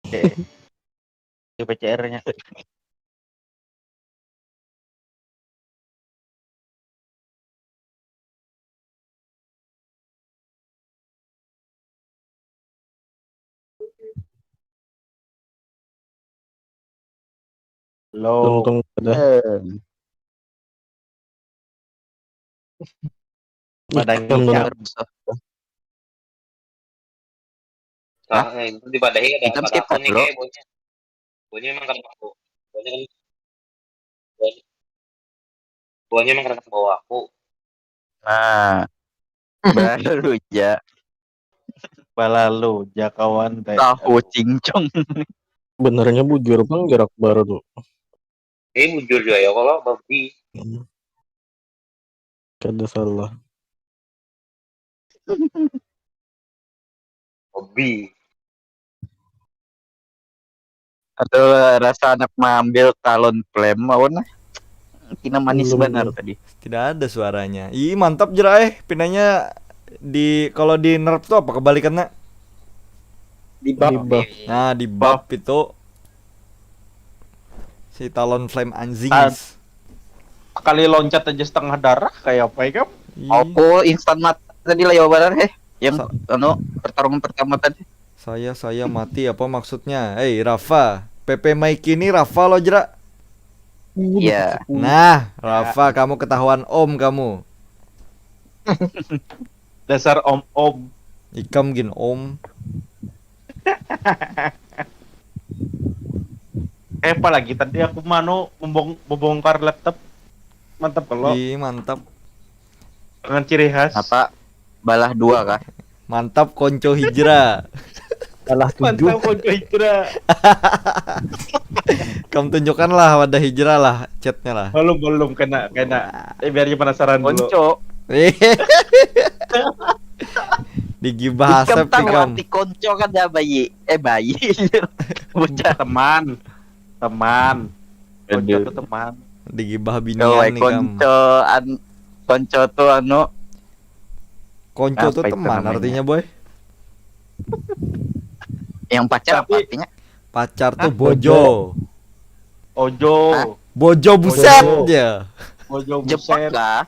Oke. Di P C R-nya. Lo Untung ada. eh, pada Ikam ngikam. Nah, eh, itu dipadahi ada Ikam empat skip, akun nih bro. Kayak buahnya. Buahnya emang kada aku. Buahnya kan buahnya, buahnya emang kada bawa aku. Nah, baru ja Balalu ja kawan teh. Tahu cincong. Benernya bujur pang gerak baru tuh. Ini bujur juga ya kalau babi. Hmm. Kada salah. Babi. Atau rasa anak maambil talon flame mau nah. Kina manis Belum, banar belum. Tadi. Tidak ada suaranya. Ih, mantap jera eh. Pinanya di kalau di nerf tuh apa kebalikannya? Di buff. Di buff. Nah, di buff itu si talon flame anjing. Ah. Kali loncat aja setengah darah kayak apa ya, Kap? Ih, Aku instan mati tadi lah ya banar eh. Yang Sa- anu pertarungan pertama tadi. Saya saya mati apa maksudnya? Hei Rafa, P P Mike ini Rafa lo jera. Iya. Nah, Rafa kamu ketahuan om kamu. Dasar om-om. Ikam gin om. Eh, apalagi tadi aku manu membong membongkar laptop. Mantap kalau Ih, mantap. Dengan ciri khas. Apa? Balah dua kah? Mantap konco hijrah. Salah tujuh. Mantap konco hijrah. Kamu tunjukkanlah wadah hijrah lah, chatnya lah. Belum belum kena kena. Eh, biar dia penasaran dulu. Konco. Digibah Ikam asep tahu ikam. Arti konco kada bayi. Eh, bayi. Bocah. Teman. Teman. Konco Aduh. tuh teman. Digibah Kalau binian ikam. Konco an Konco tuh anu Konco tuh Apa itu teman namanya? Artinya, boy. Yang pacar apa Tapi- artinya? Pacar tuh Hah? bojo. Ojo. Hah? Bojo buset Bojo. ya. Ojo Jepang buset. Kah?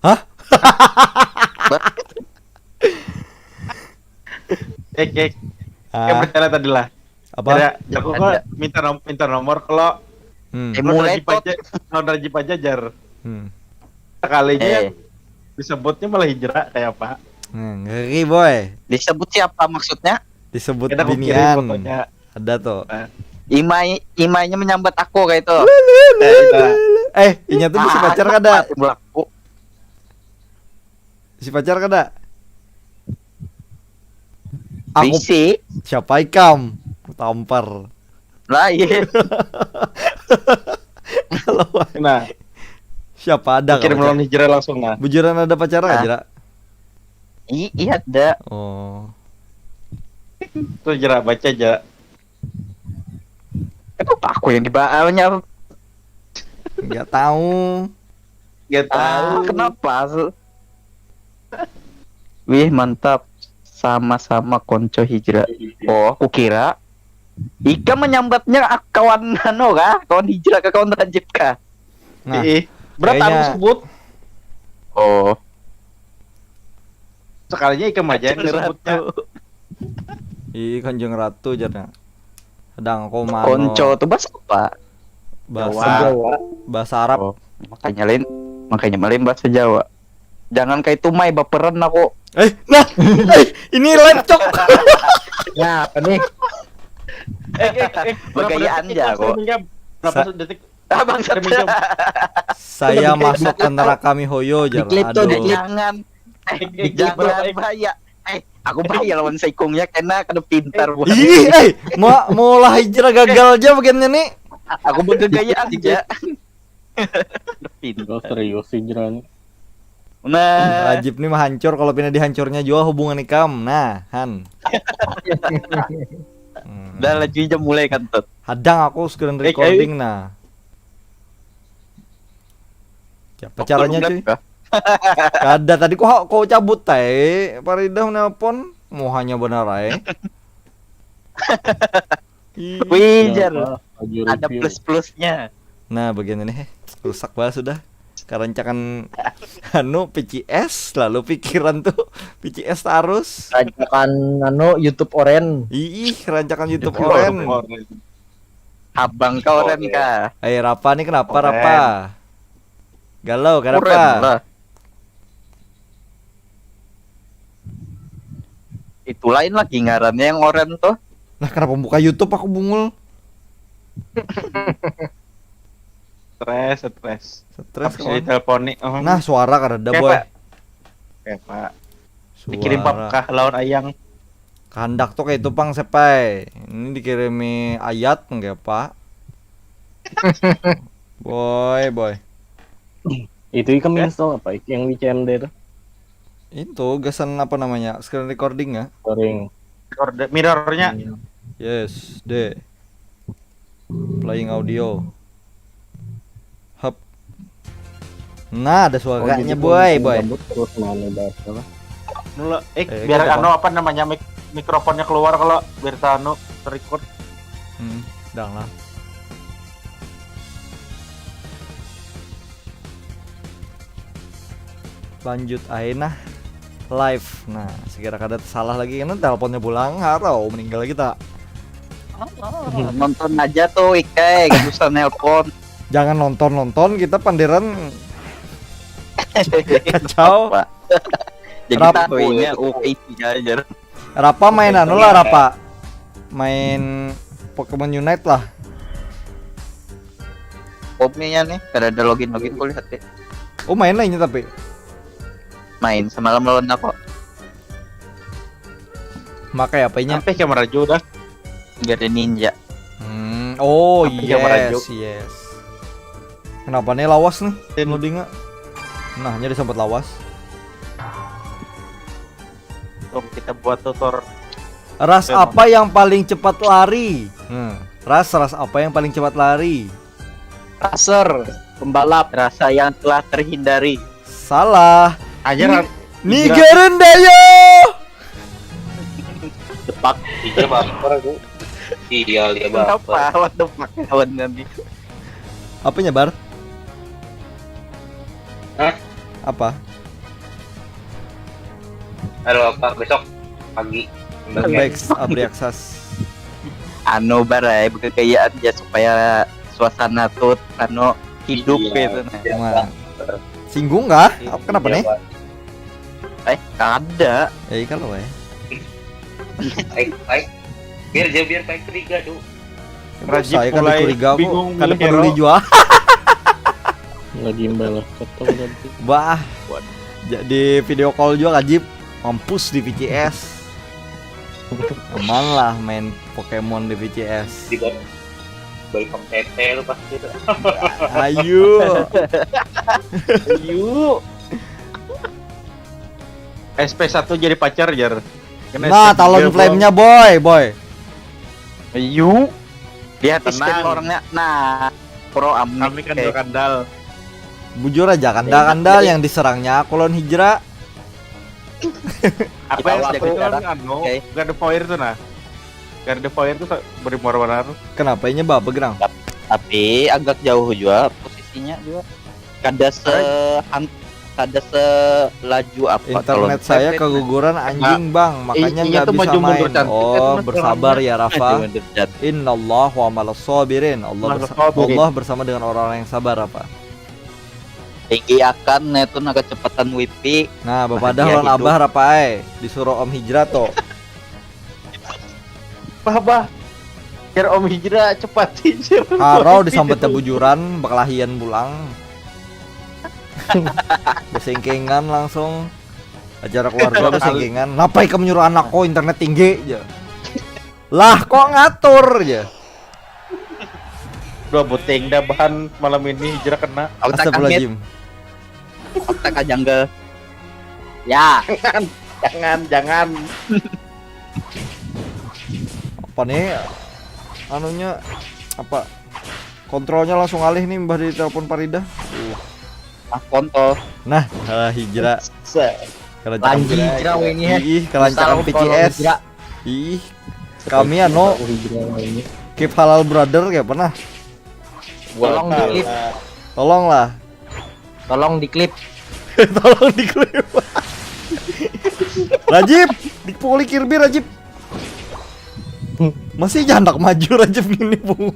Hah? Ek ek. Kayak Ah, bercanda tadi lah. apa? Ada jago kok Ada. minta nom minta nomor kalau Hmm. Hmm. Eh, non mulai rajin paja non rajin pajajar. Hmm. Sekalinya Eh. Disebutnya malah hijrah kayak apa? Nah, ngeri, boy. Disebut siapa maksudnya? Disebut Kita aku kirim binian. Fotonya. Ada tuh. Imai Imainya menyambat aku kayak itu. Eh, nah. Eh, inya tuh bisa pacar kada? Belaku. Si pacar kada? Aku Bisi. Siapa ikam? Tampar. Lah iya. Kalau Nah, siapa ada kirim kalau lawan hijrah langsung nah. Bujuran ada pacar Ah. aja. I iya ada. Oh. Tuh hijrah baca aja. Kenapa aku yang dibaanya? Nggak tahu. Gak tahu. Ah, kenapa? Wih, mantap. Sama-sama konco hijrah. Oh, aku kira Ika menyambatnya ak- kawan anu kah? Kawan hijrah ke kawan rajib kah? Nah, Ih, berat kayaknya- aku sebut. Oh, Sekalinya ikam aja yang disebutnya. Ih, Kanjeng Ratu jarnya. Sedang aku mano konco tuh bahasa apa? bahasa Jawa. Jawa. Bahasa Arab. Oh, makanya lain, makanya lain bahasa Jawa. Jangan kayak itu mai baperan aku. Eh, nah, eh, ini live cok. Ya, apa nih? Eh, eh, eh, berapa Bergayaan detik ya, ikam kok. streaming, Kam? Berapa Sa- detik? Ah, bangsat. Streaming, Kam. Saya masuk ke neraka mihoyo jar. Diklip tuh, Aduh. diklip. Jangan, Eh, eh, jangan berapa, eh? Bahaya. Eh, aku bahaya lawan saikungnya karena kada pintar buat. Ih, eh, mau mau lah hijrah gagal aja bagiannya nih. Aku bergegayaan aja. Pintar. Enggak serius sih, Jran. Nah, Rajib nih mah hancur kalau pindah dihancurnya jua hubungan ikam. Nah, han. Hmm. Dah laju aja mulai kan tuh. Hadang aku screen Eh, recording nah. Siapa caranya cuy? Kada tadi kok kau cabut tai. Faridah nelpon, muhanya benar ai. Ih. Wih, jar. Siapa? Laju Ada review. Plus-plusnya. Nah, bagian ini heh, rusak banget sudah. Karancakan anu P C S lalu pikiran tuh P C S terus. Rancakan anu YouTube Oren. Ih, rancakan YouTube Keluar Oren. Oren. Habang kau Ren kah? Eh, Rapa nih kenapa Oren. Rapa? Galau Oren kenapa? Lah. Itu lain lagi ngarannya yang Oren tuh. Nah, kenapa buka YouTube aku bungul? Stres, stres. Stres Habis kawan. diteleponi. Oh. Nah, suara kada ada Kayak boy. apa? Kayak apa? Dikirim Suara. Papkah lawan Ayang. Kehendak tuh kayak itu pang sepai. Ini dikirimi ayat enggak pak? Boy, boy. Itu ikam install apa? Yang W C M D itu? Itu gasan apa namanya? Screen recording ya? Sering. Recorder- Mirrornya. Yes, deh. Playing audio. Hub. Nah, ada suaranya Jadi boy, kalau boy. gabut terus mana bahas apa? Mula, eh, Eh, biar gitu, anu apa namanya mik mikrofonnya keluar kalau biar tak anu terikut. Hmm, dang lah. Lanjut aja nah live. Nah, sekira kada salah lagi karena teleponnya pulang, harau meninggal kita. Nonton aja tuh Ika, gak usah nelpon. Jangan nonton-nonton, kita panderan Kacau. Jadi Rap- tahu ini U P C aja. Rapa main anu lah, Rapa. Main Pokemon Unite lah. Popnya nih, kada ada login login kulihat deh. Oh, main lah ini tapi. Main semalam lawan aku. Makai apanya? Sampai kamar aja udah. Nggak ada ninja. Hmm, oh Apa yang merajuk? Yes, yes. Kenapa nih lawas nih? Tim. Loadingnya. Nah, jadi sempat lawas. Tuh kita buat tutor. Ras Emang. Apa yang paling cepat lari? Hmm. Ras, ras apa yang paling cepat lari? Raser, pembalap. Rasa yang telah terhindari. Salah. Aja Ran. Nigeren Dayo. Depak. Iya baper aku. Iya iya Kenapa? baper. What the fuck kawan nanti. Apanya, Bar? Hah? Apa? Halo apa besok pagi. Baik, Abri Aksas. Anu barai bergayaan aja supaya suasana tuh anu hidup Iya. Gitu nah. Wah. Singgung kah? Apa, kenapa nih? Eh, kada. Ya, iya kalau ya. Baik baik. Biar jauh biar baik curiga tuh. Saya kan Mulai curiga aku, bingung kada milih peduli hero. Jua. Lagi balas ketemu nanti. Bah. Jadi video call juga Kajip. Mampus di V C S. Aman lah main Pokemon di V C S. Di bawah balik ke T T lu pasti tuh. Ayo. Yuk. S P satu jadi pacar jar. Kena Nah, S P tiga Talonflame-nya boy, boy. Ayu. Lihat stream Tenang. Orangnya. Nah, pro Amnik. Kami kan dua kandal. Bujur aja, kandal-kandal yang diserangnya aku lawan Hijra. Apa Kita yang waktu sakit kan sekarang, anu? oke. Gardevoir tuh nah. Gardevoir tuh beri muar-muar. Kenapa ini bapa gerang? Tapi agak jauh juga posisinya juga. Kada se han- kada selaju apa Internet saya keguguran anjing bang, makanya Iya nggak tuh, bisa maju mundur main. Cantik, Oh, itu bersabar ya Rafa. Menurut jat Innallaha wa malas sabirin. Allah, Malas bersa- sabirin. Allah bersama dengan orang-orang yang sabar, Rafa. Tinggi akan itu nah kecepatan wifi. Nah, Nah, bapadah dia lawan hidup. Abah, Rafa ai. Disuruh Om Hijrah tuh. Bah bah. Biar Om Hijrah cepat hijrah. Harau disambatnya bujuran, bakalahian pulang. Besengkengan langsung. Acara keluarga besengkengan. Napa ikam nyuruh anak ko internet tinggi aja? Lah, kok ngatur aja? Dua buting dah bahan malam ini Hijrah kena. Otak amit, Astagfirullahaladzim. otak jungle. Ya, Jangan, jangan. Apa nih? Anunya apa? Kontrolnya langsung alih nih, mbah ditelepon Parida. Uh. Nah, kontol. Nah, ah, Hijrah. Se- Kelancaran Lanji Hijrah weh ini, heh. Ih, kelancaran Salam V C S. Hijrah. Ih, kami anu Hijrah ini. Keep Halal Brother kayak pernah. Tolong diklip. Tolonglah. Tolong diklip. Tolong diklip. Rajib, dipukuli Kirby Rajib. Masih aja handak maju Rajib gini, Bung.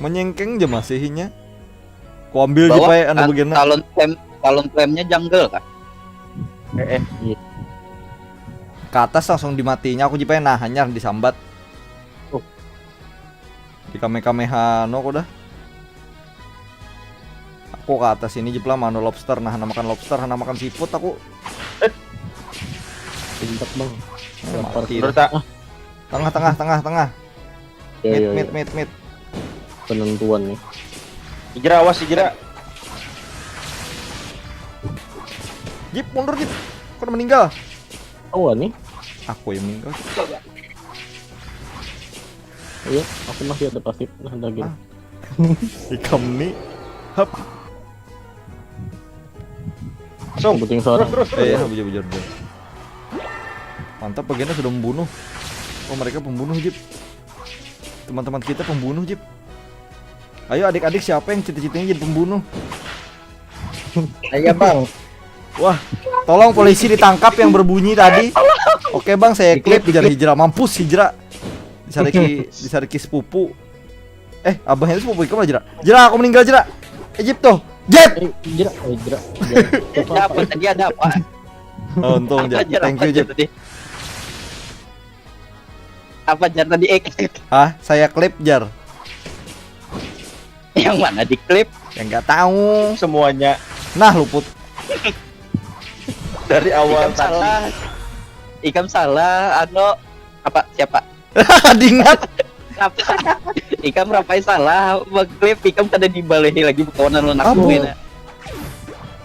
Menyengkeng aja masihnya. Ku ambil aja Bawa pae anu kan begini. Talonflame, Talonflame-nya jungle kan? Eh, eh. Ke atas langsung dimatinya aku, jipai nah hanyar disambat. Oh. Di kamehameha no aku dah. Aku ke atas ini jepla, mana lobster, nah, hana makan lobster, hana makan seafood aku. Pintak bang. Eh, Lapar. mati Menurut dah. tak? Tengah, tengah, tengah, tengah. Ya, Mid, ya, mid, ya. Mid, mid. Penentuan nih. Hijrah awas Hijrah. Jip, mundur Jip. Kau udah meninggal. Oh nih. Aku yang meninggal. Iya, aku masih ada pasif. Nah, ada gitu. Ah. Ikam nih. Hap. Langsung. Penting seorang. Terus terus. Eh, ya, bujur, bujur, bujur. Mantap, bagiannya sudah membunuh. Oh, mereka pembunuh, Jip. Teman-teman kita pembunuh, Jip. Ayo, adik-adik, siapa yang cita-citanya jadi pembunuh? Iya bang. Wah, tolong polisi ditangkap yang berbunyi tadi. Oke bang, saya klip, ujar Hijrah. Mampus Hijrah. Disariki, disariki sepupu. Eh, abahnya itu sepupu ikam lah, Jera. Jera, aku meninggal, Jera. Eh, Jip tuh. Jip. Eh, Jera, eh, Jera. Ada apa tadi, ada apa? Oh, untung, Jep. Ajar Thank apa you, aja Jep. Tadi? Apa jar tadi? Eh, Hah? Saya klip, Jar. Yang mana di klip? Yang nggak tahu. Semuanya Nah, luput. Dari awal Ikam tadi. Salah. Ikam salah. Ano apa siapa? Dingat. Apa? Ikam rapai salah. Bang klip ikam kada dibalehi lagi berkawanan lawan aku Abu. Ini.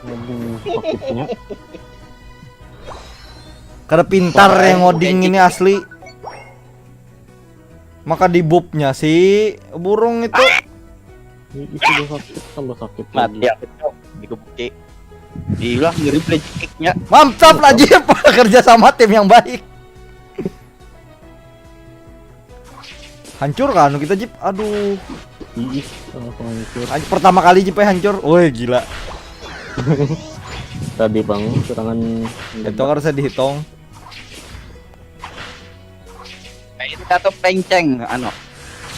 Aduh, sakitnya. Kada pintar yang ngoding ini asli. Maka di buffnya si burung itu. Ih, itu udah sakit, tambah sakit Mati lagi. Aku cok. Digebuki. Gila ngeri belajar kicknya. Mantap lah, Jip. Kerja sama tim yang baik. Hancur kan kita, Jip? Aduh. Ih, langsung hancur. Hancur. Pertama kali, Jip, eh, hancur. Woi, gila. Tadi bang, serangan Itu harusnya dihitung. Nah, ini satu penceng ano.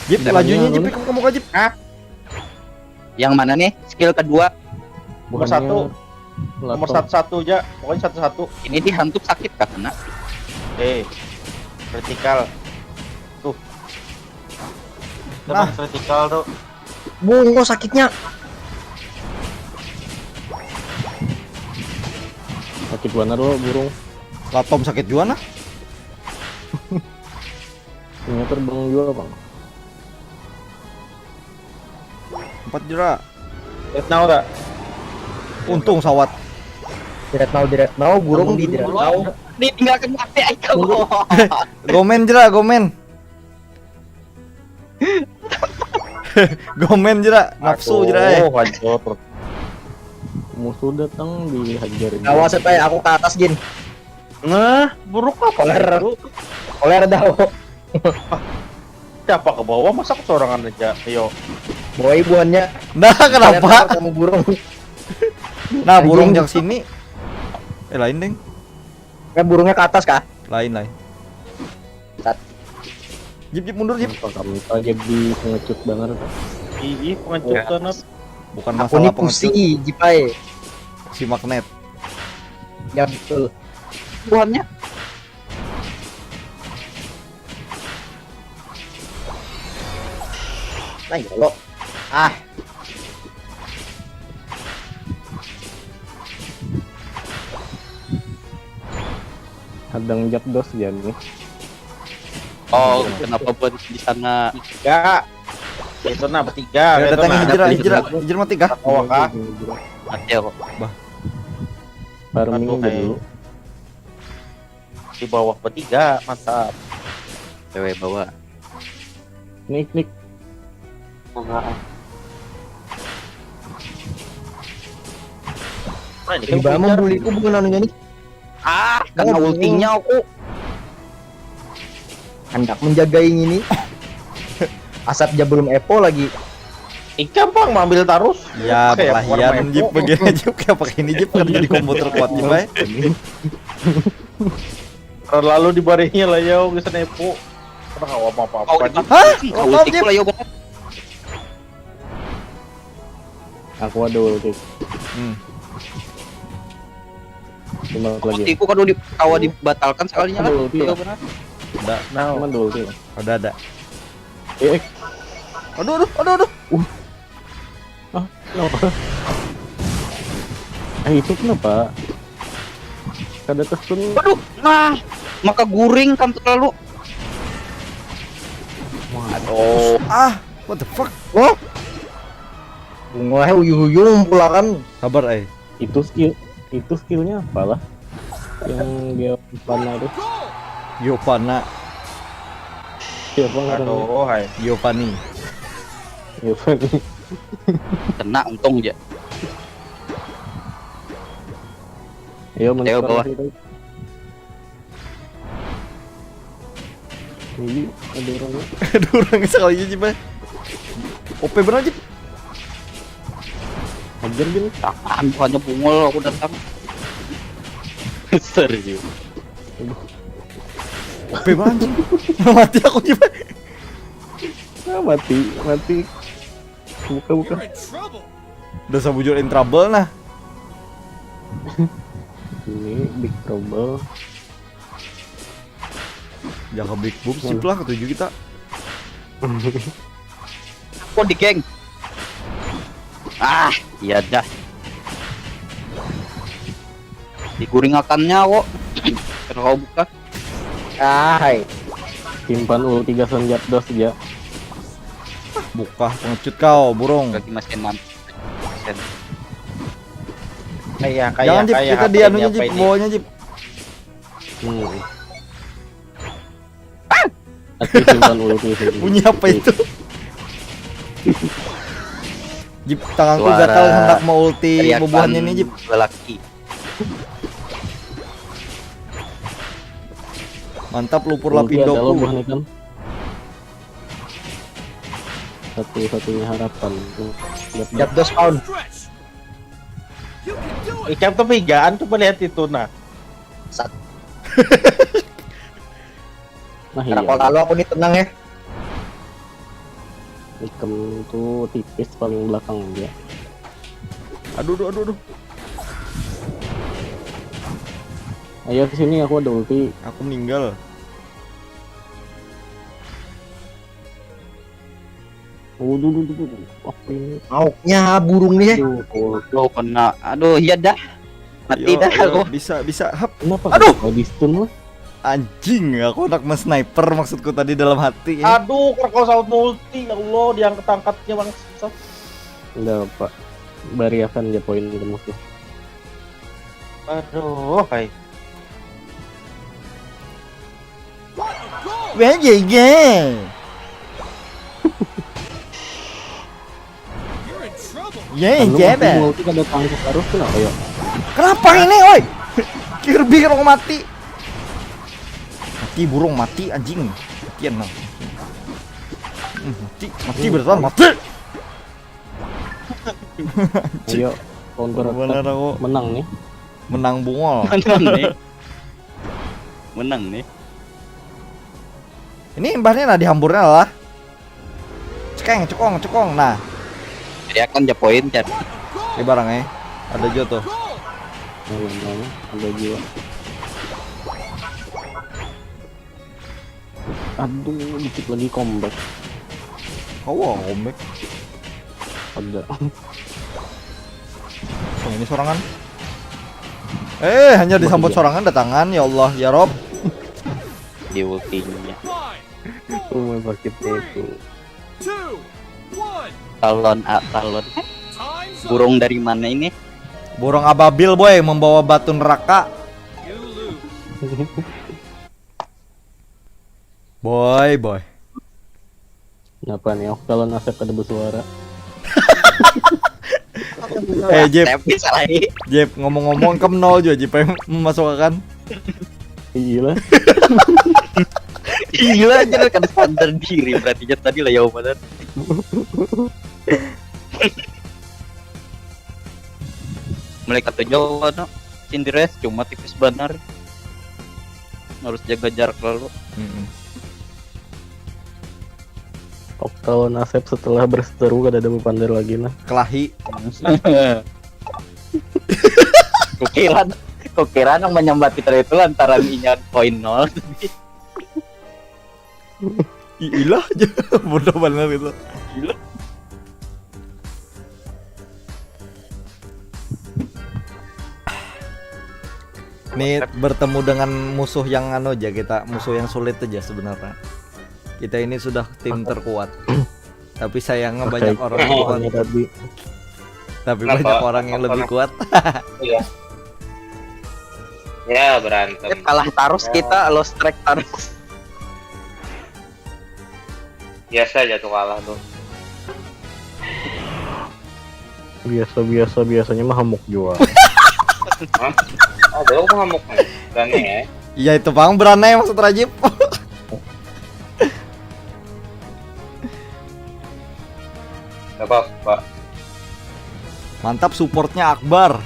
Jip, Jangan lajunya, jangan Jip, dulu. ikam ke muka, Jip. Yang mana nih? Skill kedua. Nomor satu. Nomor satu satu aja. Pokoknya satu satu. Ini dihantuk sakit kah kena? Eh, vertikal. Tuh. Nah, vertikal tuh. Bungo sakitnya. Sakit banar lo burung. Latom sakit juga nah. Ini terbang juga bang. Empat, Jera. Lihat now tak? Untung sawat. Diret now, diret now, burung di diret now. Ditinggalkan mati aja. Gomen, Jera, gomen. Gomen, Jera, nafsu, Jera, eh. Oh, hancur. Musuh datang dihajar. Awas apa ya, aku ke atas gin. Nah, buruk apa Koler. itu? Koler dah. Siapa ke bawah, masa aku sorangan aja. Ayo. Bawa ibuannya. Nah, kenapa? Kamu burung. Nah, burung Anjing. Yang sini. Eh, lain, Deng. Kan burungnya ke atas kah? Lain, lain. Sat. Jip, Jip, mundur, Jip. Apa kamu aja di pengecut banget. Ih, pengecut banget. Bukan Aku masalah nih pengecut, pusing, Jipai. Si magnet. Ya betul. Buahnya. Nah, ya lo. Ah, Hadang Japdos ya nih. Oh, kenapa buat di sana? Tiga. Itu nah bertiga. Ya, Itu datang nah. hijrah, hijrah, hijrah mati kah? Bawah kah? Mati aku. Aduh, Farming dulu. Di bawah bertiga, mantap. Cewek bawa. Nik nik. Nah, ini Riba kan membuliku bukan anunya nih. Ah, kena Oh, ultinya aku. Hendak menjaga ini. Asap ja belum epo lagi. Ikam pang mambil tarus. Ya, Kayak perlahian, warna Jip, epo. Begini, Jip, kayak pakai ini, Jip, kan jadi komputer kuat, Jip, eh. Terlalu dibarinya lah ya, geus nepo. Pernah kawa apa apa Kau aja. Hah? Kau Welcome, tipu Jip. lah ya, Bang. Aku ada ulti. Hmm. Cuma lagi. Ultiku kalau di kawa dibatalkan sekalinya lah. Aduh, ulti. Iya benar. Ada, Nah, Cuma ada ulti. ada, ada. Eh, eh. Aduh, aduh, aduh, aduh. Ah, kenapa? Eh, itu kenapa? Kada terstun. Waduh, nah, maka guring kan terlalu. aduh. Ah, what the fuck? Oh. Bungo he uyuh-uyuh pula kan. Sabar, eh. Itu skill, itu skillnya apalah? Yang dia panah tuh. Giovanna, Siapa ngarannya? Aduh, hai. Giovanni. Giovanni. Kena untung aja. Ayo, Ayo, bawah. Kita. Ini ada orang. Aduh, orang sekali aja, Jip, eh. O P bener, Jip. Hajar gini. Tahan, bukannya bungul aku datang. Serius. O P banget, anjing. Mati aku, Jip. Mati, mati. Buka, buka. Udah sabujur in trouble nah. Ini big trouble. Jaga big boom sip lah ketujuh kita. Aku di geng. Ah, iya dah. Diguringakannya kok. Kena kau buka. Ah, hai. Simpan ulti gasan Zapdos aja. Buka pengecut kau burung. Lagi masih enam. Kayak kayak Jangan Jip, kayak kita apa di ini, anunya apa Jip, ini? Bawahnya Jip. Hmm. Tapi simpan ulti sih. Bunyi apa itu? Jip, tanganku Suara gatal hendak mau ulti Teriakan bubuhannya nih Jip. Lelaki. Mantap lupur Ulti ada lapindoku. Bubuhan ikan. Satu-satunya harapan. Tuh, lihat, lihat. Zapdos spawn. Ikam tuh pigaan tuh melihat itu nah. Nah, Karena iya. kalau lalu aku nih tenang ya. Ikan tuh tipis paling belakang dia. Aduh, aduh, aduh, aduh. Ayo ke sini, aku ada ulti. Aku meninggal. Waduh, duh, duh, duh. Apa ini? Mauknya burung nih ya. Aduh, oh, Tuh kena. Aduh, iya dah. Mati Yo, dah yo, aku. Bisa, bisa. Hap. Kenapa? Aduh! Kalau di stun lah. Anjing, aku anak men-sniper maksudku tadi dalam hati ya. Aduh, kerkau saut multi ya Allah, diangkat-angkatnya bangsat. Enggak apa. Bariakan aja poin ke musuh. Aduh, hai. Weh, jege. Ye, Anu, jebe. multi kada tangkap terus kenapa ya? Kenapa ini, oi? Kirby kalau mati. Mati burung, mati anjing. Matian nah. Hmm, Mati, mati beneran, mati. Ayo, counter Bener attack. Aku Menang nih. Menang bungol. Menang nih. Menang nih. Ini imbahnya nah dihamburnya lah. Cekeng, cekong, cekong. Nah, Dia kan aja poin kan. di barang eh. Ada juga tuh. Nah, nah, nah, ada juga. Aduh, dikit lagi comeback. Kau wah, comeback. Ada. Yang ini sorangan. Eh, hanya disambut sorangan datangan, ya Allah, ya Rob. Di ultinya. Rumah sakit itu. Talon, ah, talon. Burung dari mana ini? Burung ababil boy membawa batu neraka. Boy, boy. Kenapa nih? Oh, kalau nasib kada bersuara. Eh, Jep, Tapi salah ini. Jep, ngomong-ngomong, kamu nol juga, Jep, yang memasukkan. Iya lah. Gila aja kan sadar diri berarti nya tadi lah ya benar. Mereka tuh jauh no. Cindres cuma tipis banar. Harus jaga jarak lalu. Mm-mm. Oh, kalau nasib setelah berseteru kada ada bepander lagi nah. Kelahi. Kukiran, kukiran yang menyambat kita itu lantaran inya poin nol. I- ilah aja. Bodoh banget itu. Ini bertemu dengan musuh yang anu aja kita, musuh yang sulit aja sebenarnya. Kita ini sudah tim terkuat. Tapi sayangnya Oke. banyak orang yang kuat. Ini tadi Tapi Kenapa? Banyak orang yang Apa lebih kenapa? kuat. Iya. Ya berantem. Kalah terus kita, lost track terus. Biasa aja tuh kalah tuh. biasa-biasa biasanya mah hamuk juga. Hah? Ada aku hamuk nih. Berani ya. Iya itu bang berani maksud Rajib. Gak apa-apa. Mantap supportnya Akbar.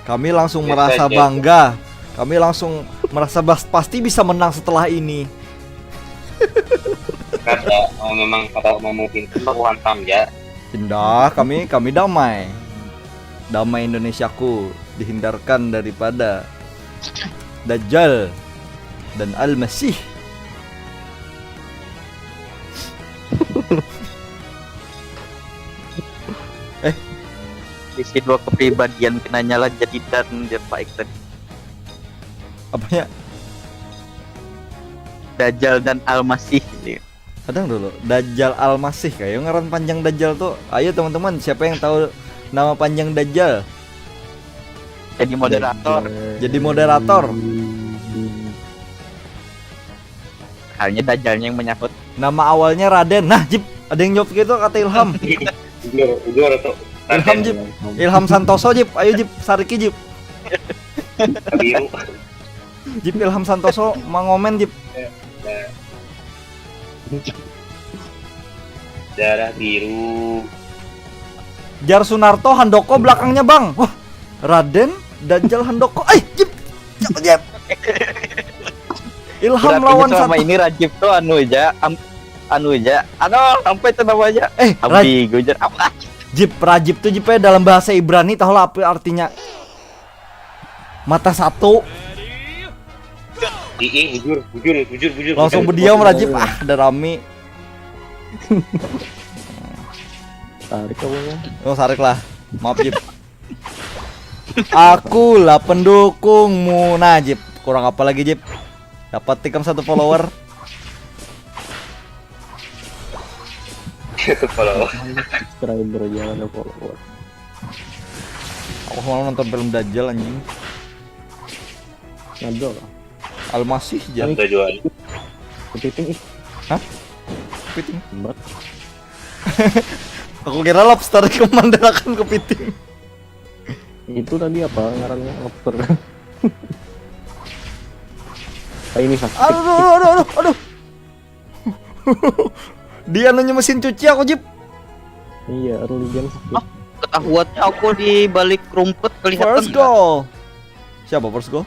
Kami langsung Biasa merasa aja. Bangga. Kami langsung merasa bas- pasti bisa menang setelah ini. Kada, mau memang kada mau memimpin, mau hantam ja. Indah, kami kami damai. Damai Indonesiaku dihindarkan daripada Dajjal dan Al-Masih. Eh, isi dua kepribadian kena nyala jadi dan dia baik tadi. Apanya? Dajjal dan Al-Masih gitu. Kadang dulu, Dajjal Al-Masih, kayak ngaran panjang Dajjal tuh. Ayo teman-teman, siapa yang tahu nama panjang Dajjal? Jadi moderator. Jadi moderator. Hanya Dajjalnya yang menyahut. Nama awalnya Raden. Nah, Jip, ada yang jawab gitu kata Ilham. Jujur, jujur tuh. Ilham, Jip. Ilham Santoso, Jip. Ayo, Jip, sariki, Jip. Biru. Jip Ilham Santoso mangomen, Jip. Darah biru. Jar Sunarto Handoko belakangnya, Bang. Wah, Raden Dajjal Handoko. Eh, Jip. Siapa, Jip? Ilham. Berarti lawan selama satu ini Rajib tuh anu aja, am- anu aja. Anu, apa itu namanya? Eh, Raj- Ambigu aja. Apa? Jip, Rajib tuh, Jip, ya, dalam bahasa Ibrani, tahu lah apa artinya? Mata satu. Ih, ih, bujur, bujur, bujur, bujur. Langsung bujur. Berdiam, Rajib. Ah, ada rame. Tarik apa ya? Oh, tarik lah. Maaf, Jip. Aku lah pendukungmu, Najib. Kurang apa lagi, Jip? Dapat tikam satu follower. Satu follower. Subscriber aja ada follower. Aku mau nonton film Dajjal, anjing. Ada lah. Almasih, Jan. Ada jual. Kepiting, ih. Hah? Kepiting? Lembat. Aku kira lobster kemandalakan kepiting. Itu tadi apa ngarannya, lobster? Ah, ini sakit. Aduh, aduh, aduh, aduh, aduh. Dia nanya mesin cuci aku, Jip. Iya, early game sakit. Ah, ketahuannya aku di balik rumput kelihatan. First goal. Siapa first goal?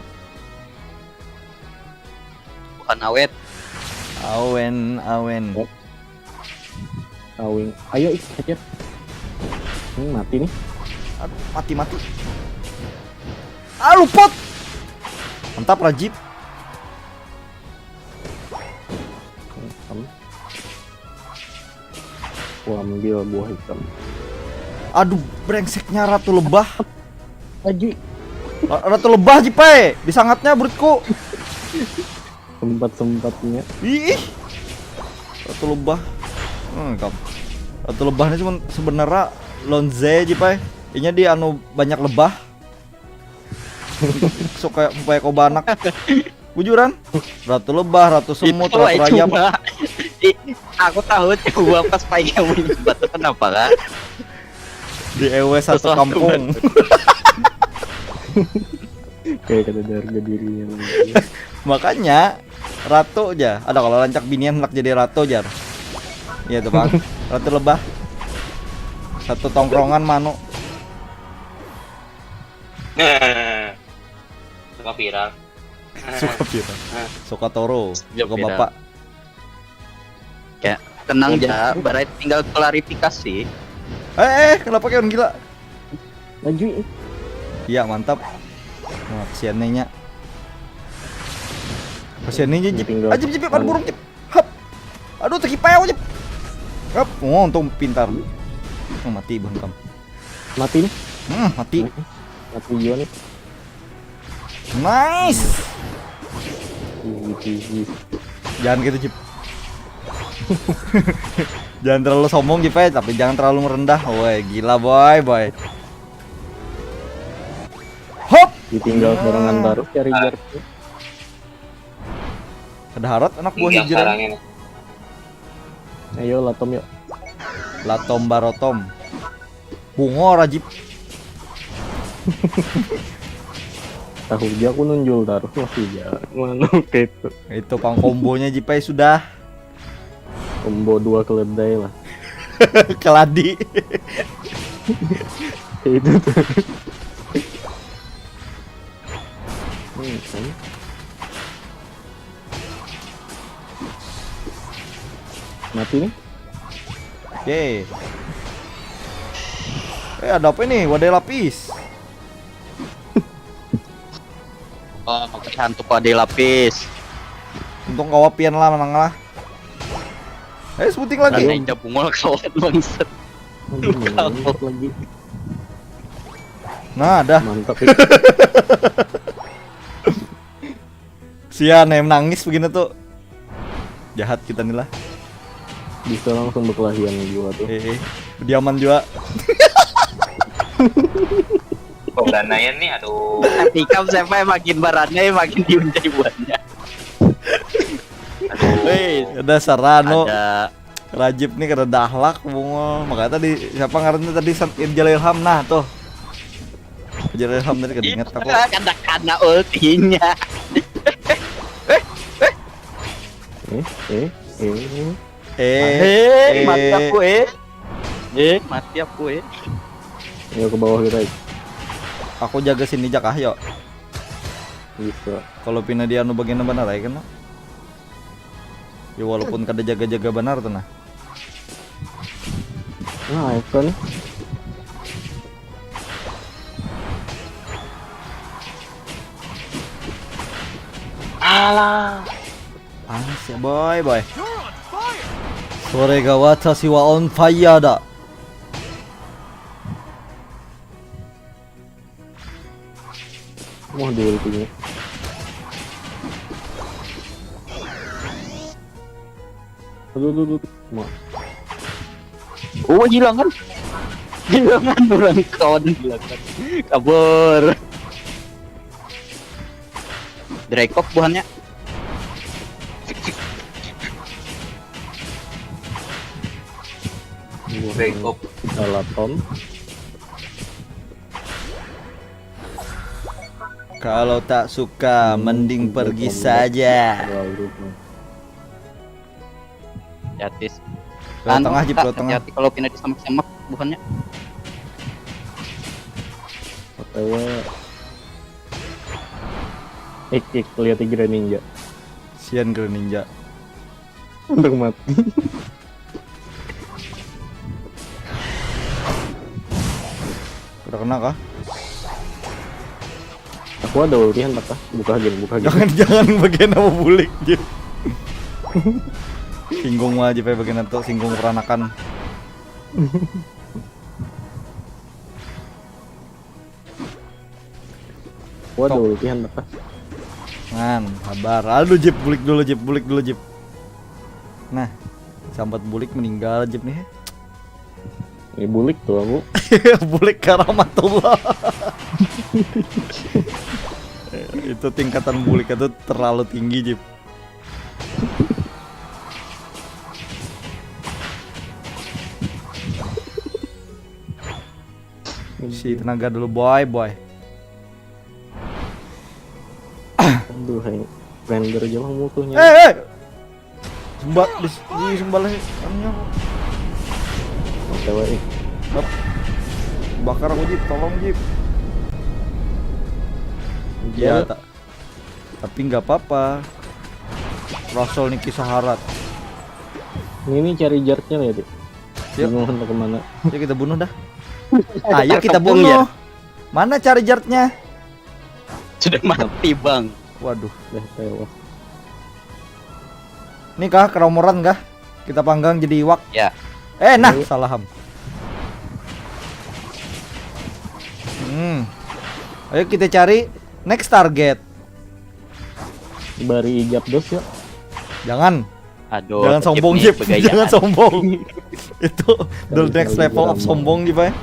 Bukan awet. Awen, awen. Awing. Ayo, ih, sakit. Hmm, mati nih. Aduh, mati, mati. Ah, luput. Mantap, Rajib. Hitam. Aku ambil buah hitam. Aduh, brengseknya Ratu Lebah. Lagi. Ra-, Ratu Lebah, Jipai. Disangatnya, brutku. Sempat-sempatnya. Ih. Ratu Lebah. Hmm, kam-, Ratu Lebah ini cuman sebenarnya lonze, Jipai. Inya di anu banyak lebah. Suka supaya kau banak. Bujuran? Ratu Lebah, Ratu Semut, itu Ratu Rayap. Cuma, aku tahu coba pas pakai bunyi batu kenapa, Kak? Di E W satu sesuatu kampung. Kayak kada ada harga dirinya lagi. Makanya Ratu aja. Ada kalau rancak binian hendak jadi ratu, jar. Iya tuh, Bang. Ratu Lebah. Satu tongkrongan manu. Suka viral. Suka viral. Suka toro. Suka viral. Bapak. Ya, tenang aja, Barai tinggal klarifikasi. Eh, eh, kenapa kalian gila? Laju. Iya, mantap. Nah, kasihan nih, Nyak. Kasihan nih, Jip. Tinggal. Ajib, Jip, ada burung, Jip. Hap. Aduh, terkipai aku, Jip. Hap. Oh, untung pintar. Oh, mati, Bang Kam. Mati nih. Hmm, mati. Mati juga nih. Nice. Jangan gitu, Jip. Jangan terlalu sombong, Jip, eh, tapi jangan terlalu merendah. Woi, gila, boy, boy. Hop. Ditinggal sorangan baru cari guard. Ada harat anak buah hijrah. Ayo, Latom, yuk. Latom barotom. Bungo, Rajib. Tahu aja aku nunjul taruh masih aja. Mana kayak itu. Itu pang kombonya, Jipai, sudah. Combo dua keledai lah. Keladi. Kayak itu tuh. Hmm, kan? Mati nih. Yeay. Eh, ada apa ini? Wadai lapis. Oh, pakai hantu pada lapis. Untung kawa pian lah menang lah. Eh, sebuting lagi. Karena indah bungul kawan bangsat. Aduh, mantap lagi. Nah, dah. Mantap itu. Sia nem nangis begini tuh. Jahat kita nih lah. Bisa langsung berkelahian juga tuh. Eh, eh. Diaman juga. Kok udah nanya nih, aduh. Tikam siapa yang makin baranai makin diunjai buahnya. Aduh. Wih, Ada sarano. Ada Rajib nih kada dahlak bungul. Makanya tadi siapa ngarannya tadi Sat Irjal Ilham nah tuh. Irjal Ilham tadi kada ingat aku. Kada kana ultinya. Eh, eh, eh. Eh, Hei, eh, mati aku eh. Eh, mati aku eh. Ayo ke bawah kita. Aku jaga sini jak ah, yuk. Bisa. Kalau pina di anu bagian benar ya kan. Ya walaupun kada jaga-jaga benar tuh nah. Nah, itu nih. Alah. Panas ya boy boy. Sore gawat siwa on fire dah. Wah, di ultinya. Aduh, aduh, aduh. Wah. Oh, hilang kan? Hilangan orang kawan hilangan. Kabur. Drakov buhannya. Bengkok. Galaton. Kalau tak suka mending pergi saja. Lalu. Jatis. Lewat tengah, Jip, lewat tengah. Hati-hati kalau pina disamak-samak buhannya. Oke, weh. Ik, ik, lihat Greninja. Sian Greninja. Untuk mati. Udah kena kah? Aku ada ulti hendak kah? Buka game, buka game. Jangan, jangan bagian apa bulik, Jip. Singgung aja pe bagian itu, singgung peranakan. Aku ada ulti hendak kah? Ngan, sabar. Aduh, Jip, bulik dulu, Jip, bulik dulu, Jip. Nah, sambat bulik meninggal, Jip nih. Ini bulik tuh aku. Bulik karamatullah. Itu tingkatan bulik itu terlalu tinggi, Jip. Si tenaga dulu, boy, boy. Aduh, hai. Render aja lah musuhnya. Eh, eh. Sembal di, di sembal anunya. Oke, weh. Hop. Bakar aku, Jip, tolong, Jip. Iya. Iya, tak. Tapi nggak apa-apa. Rasul Niki Saharat. Ini nih cari jartnya ya, Dik. Yuk. Bingung hendak kemana. Yuk kita bunuh dah. Ayo kita Terkepung, bunuh. ya? Mana cari jartnya? Sudah mati, Bang. Waduh. Dah, tewas. Ini kah keromoran kah? Kita panggang jadi iwak. Ya. Eh, nah, Ayo. Salah ham. Hmm. Ayo kita cari next target. Bari Zapdos ya. Jangan. Aduh, Jangan Jip sombong, nih, Jip. begayaan. Jangan sombong. Itu the Jangan next sombong, level of jangan. Sombong, Jip, ya.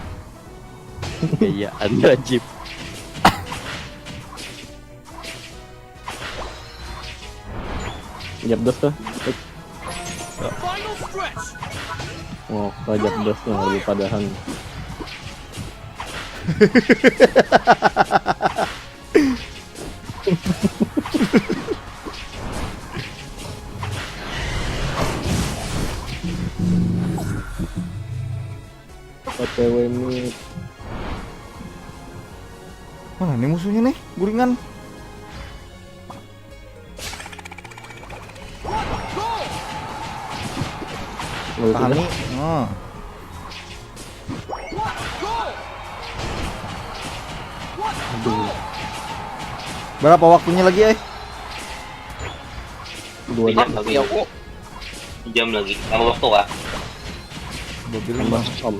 Begayaan dah, Jip. Zapdos tuh. Oh, Zapdos nah lebih padahan. O T W mid. Mana nih musuhnya nih? Guringan. Pahami. Oh. Aduh. Berapa waktunya lagi, eh? Dua jam lagi. Aku jam lagi. Tambah waktu kah? Mobil tambah lima. Om.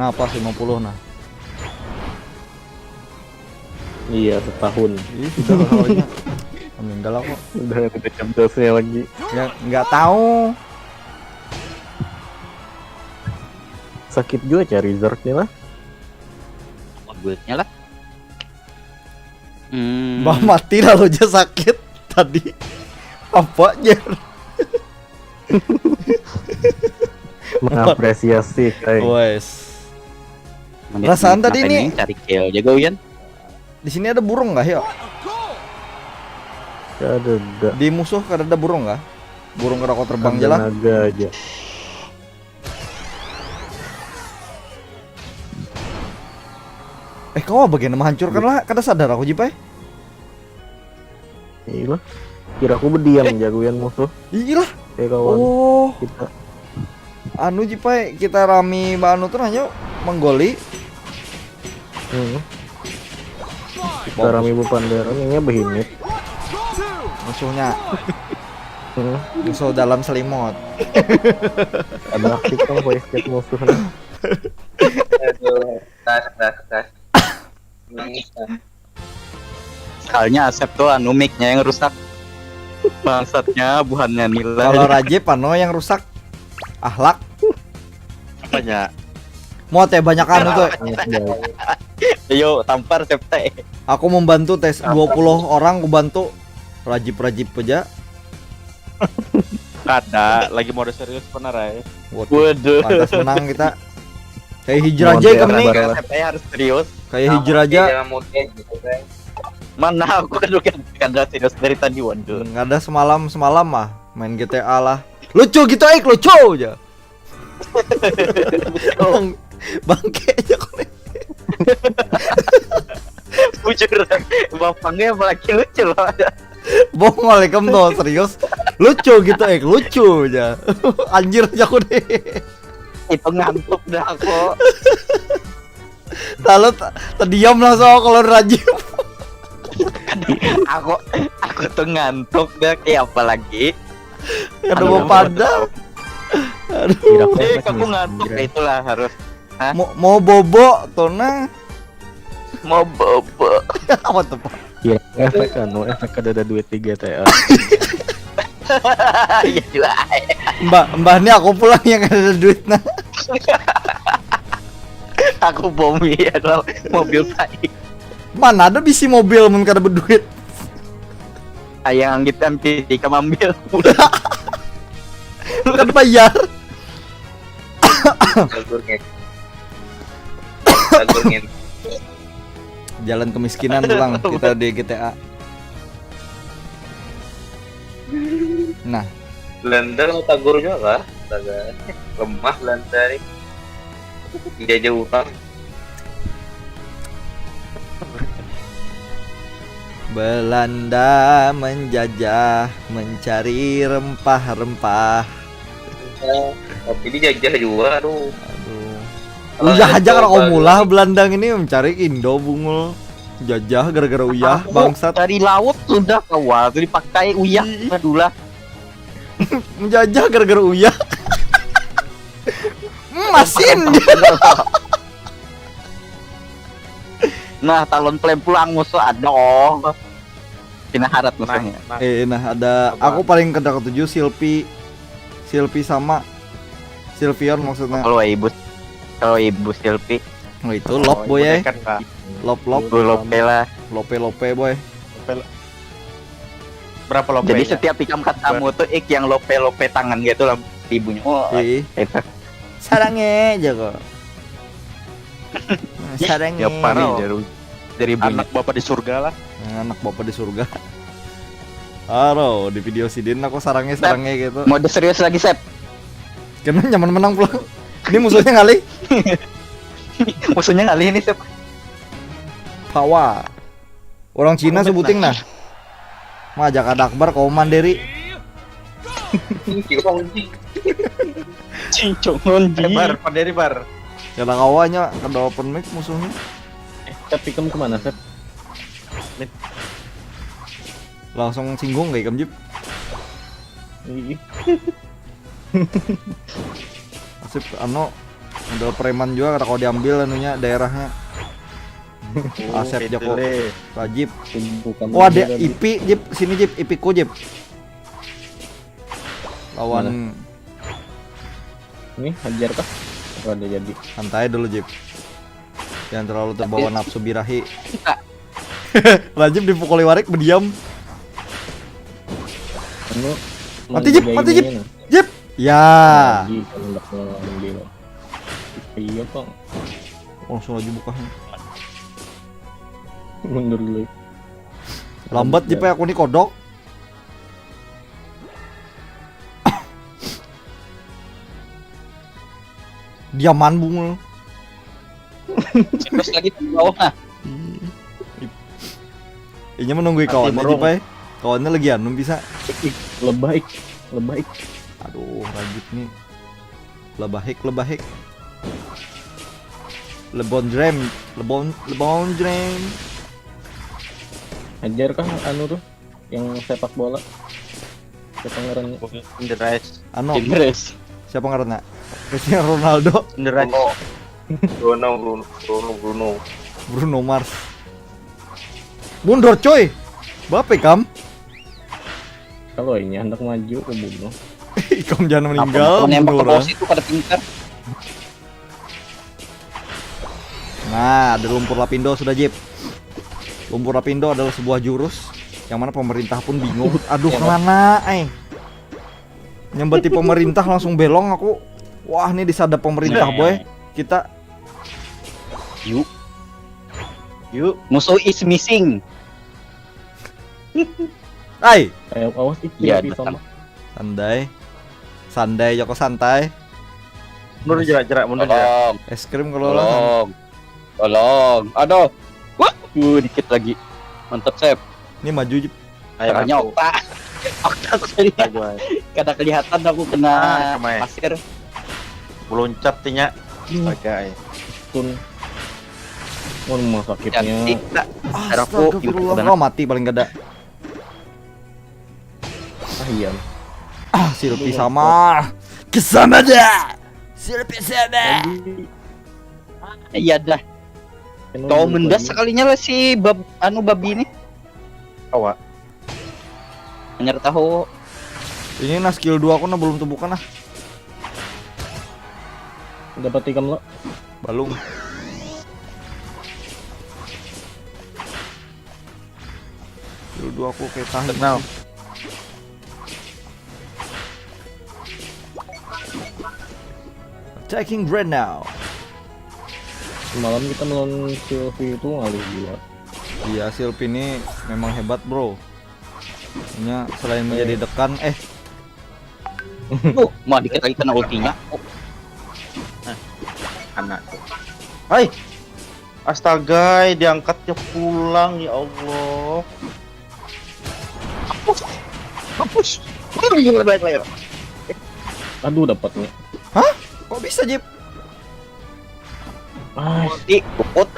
Nah, pas lima puluh, nah. Iya, setahun. Ih, sudah lah awalnya. Meninggal aku. Udah ada jam dosnya lagi. Ya, nggak tahu. Sakit juga cari Zerg nih lah. Buatnya lah. Hmm. Bah mati lalu aja sakit tadi. Apa aja? Mengapresiasi, kai. Wes. Perasaan tadi ini cari kill jago Uyan. Di sini ada burung kah ya? Ada, ada. Di musuh kada ada burung kah? Burung kada kau terbang aja lah. Naga aja. Eh, kau bagian menghancurkan lah, kada sadar aku, Jipai. Iya lah. Kira aku berdiam jagoan musuh. Iya lah. Ya kawan. Oh. Kita anu, Jipai, kita rami anu tuh nanya menggoli. Hmm. Kita rami bepandaran ini behinit. Musuhnya. Hmm. Musuh dalam selimut. Ada aktif kan voice chat musuhnya. Aduh, tas, tas, tas. Nangis, tas. Soalnya Asep tuh anu mic-nya yang rusak. Bangsatnya buhannya nila. Kalau Rajib anu yang rusak. Ahlak. Apanya? Mau teh banyak anu tuh. Ayo tampar Sep teh. Aku membantu tes dua puluh orang, aku bantu. Rajib-rajib aja. Kada, lagi mode serius benar ay. Waduh. Waduh. Pantas menang kita. Kayak hijrah aja kami. Saya harus serius. Kayak hijrah aja. Mana aku kan udah kada serius dari tadi, waduh. Nggak ada semalam, semalam mah main G T A lah. Lucu gitu, Aik, lucu aja. Bang, bangke aja kau nih. Bujur, bapangnya apalagi lucu loh. Bongol ikam tuh, serius. Lucu gitu, eh, lucu aja. Anjir aja aku deh. Itu ngantuk dah aku. Lalu t- terdiam langsung aku kalau Rajib. Aku, aku tuh ngantuk dah, kayak apa lagi? Kada mau pada. Aduh. Eh, aku ngantuk, itulah harus. Hah? Mau, mau bobo tuh nah. Mau bobo. What the fuck? Iya, efek anu, efek kada ada duit di G T A. Iya juga. Mbah, mbah ini aku pulang yang kada ada duit nah. Aku bom ya kalau mobil tai. Mana ada bisi mobil mun kada berduit. Ayang anggit M P tiga mambil. Kan bayar. Kabur, ngek. Kabur, ngek. Jalan kemiskinan pulang kita di G T A. Nah. Belanda lo kabur juga kah? Astaga. Lemah Belanda nih. Dijajah utang. Belanda menjajah, mencari rempah-rempah. Tapi dijajah juga, aduh. Aduh. Uyah aja kalau kau mulah, Belanda ini mencari Indo bungul. Jajah gara-gara uyah, bangsat. Dari laut sudah kawa, tuh dipakai uyah. Aduh lah. Menjajah gara-gara uyah. Masin. Nah, talon plan pulang musuh, aduh. Pina harat musuhnya. Eh, nah, ada, aku paling kada ketuju Silpi. Silpi sama Silvion maksudnya. Kalau ibu, kalau ibu Silpi. Oh, itu lop boy ya. Lop lop. Lope lah. Lope lope boy. Berapa lope? Jadi setiap ikam katamu tuh ik yang lope-lope tangan gitu lah ibunya. Oh, itu. Sarange aja kok. Sarange. Ya parah. Dari ibunya. Anak bapak di surga lah. Anak bapak di surga. Aro, di video sidin aku sarange sarange gitu. Mode serius lagi, Sep. Kena nyaman menang pulang. Ini musuhnya ngalih. Musuhnya ngalih ini, Sep. Pawa. Orang Cina sebuting nah. Majak ada Akbar kau mandiri. Cincungun di. Eh, bar, pandiri bar. Kada kawanya, kada open mic musuhnya. Eh, tapi kamu kemana, Sep? Langsung singgung kayak Jip. Ih, Asip, anu, modal preman juga, kada kau diambil anunya, daerahnya. Asep Itu Joko. le. Rajib. bukan Oh, ada tadi. Ipi, Jip. Sini, Jip. Ipiku, Jip. Lawan Nih, hajar kah? Apa ada jadi? Santai dulu, Jip. Jangan terlalu terbawa nafsu birahi. Kita. Rajib dipukuli warik, berdiam. Anu, Mati, Jip, mati, Jip. ini, nah. Jip. Ya. Lagi, kalau nggak mau ambil. Iya, Bang. Langsung aja bukanya. Mundur dulu. Lambat, Jip, aku nih kodok. Diaman, bungul. Terus lagi di bawah nah. Inya menunggu Mati, kawannya, burung. Jip, ai. Kawannya lagi anu bisa. Ih, lebah, ik. Lebah, ik. Aduh, Rajib nih. Lebahik, lebahik. Lebon Dream, Lebon, Lebon Dream. Hajar kah anu tuh? Yang sepak bola. Siapa ngarannya? In the rice. Anu, Inggris. siapa ngarannya? Cristiano Ronaldo, In the rice. Oh, Bruno, Bruno, Bruno, Bruno. Bruno Mars. Mundur, coy. Bape kam? Kalau ini hendak maju ke bunuh. Ikam jangan meninggal, Nembak ke bunuh bawah orang. Situ pada pintar. Nah, ada lumpur lapindo sudah, Jip. Lumpur lapindo adalah sebuah jurus yang mana pemerintah pun bingung. Aduh, kemana, eh? Nyambati pemerintah langsung belong aku. Wah, ini disadap pemerintah, boy. Kita Yuk, Yuk. Musuh is missing. Ai, Ayo, awas, ik, Iya, Jip, datang. Sama. Santai. Santai, Joko, santai. Mundur jerak-jerak, mundur jerak. Tolong, Es krim kalau lah. tolong, tolong. Aduh, wah, uh, dikit lagi. Mantap, Sep. Ini maju, Jip. Ayo, Caranya aku. Okta. Okta sekalian. Aduh, ayo. Kada kelihatan aku kena Ah, kemai. Pasir. Meluncat tinya. Astaga, eh. Kun. Oh, rumah sakitnya. Cantik tak? Darahku Astagfirullah, banget. Kau mati paling kada. Ah, iya. Ah, Silpi sama. Kesana dah. Silpi sama. Tadi Iya dah. kena Kau dulu mendas lagi. Sekalinya lah si bab anu babi ini. Awak. Hanya tahu. Ini nah skill dua aku nah belum tebuka nah. Dapat ikam lo. Belum. Skill dua aku kayak tahan. Now. Attacking Dreadnought. Semalam kita melawan Silvi itu ngalih gila. Iya, Silpi ini memang hebat, bro. Nya selain menjadi dekan, eh, Uh, mah dikit lagi kena ultinya. Oh, Anak. Hai. Astaga, diangkatnya pulang, ya Allah. Hapus. Hapus. Hapus. Aduh, dapat nih. Hah? Kok bisa, Jip? Ah, Ulti. Puput.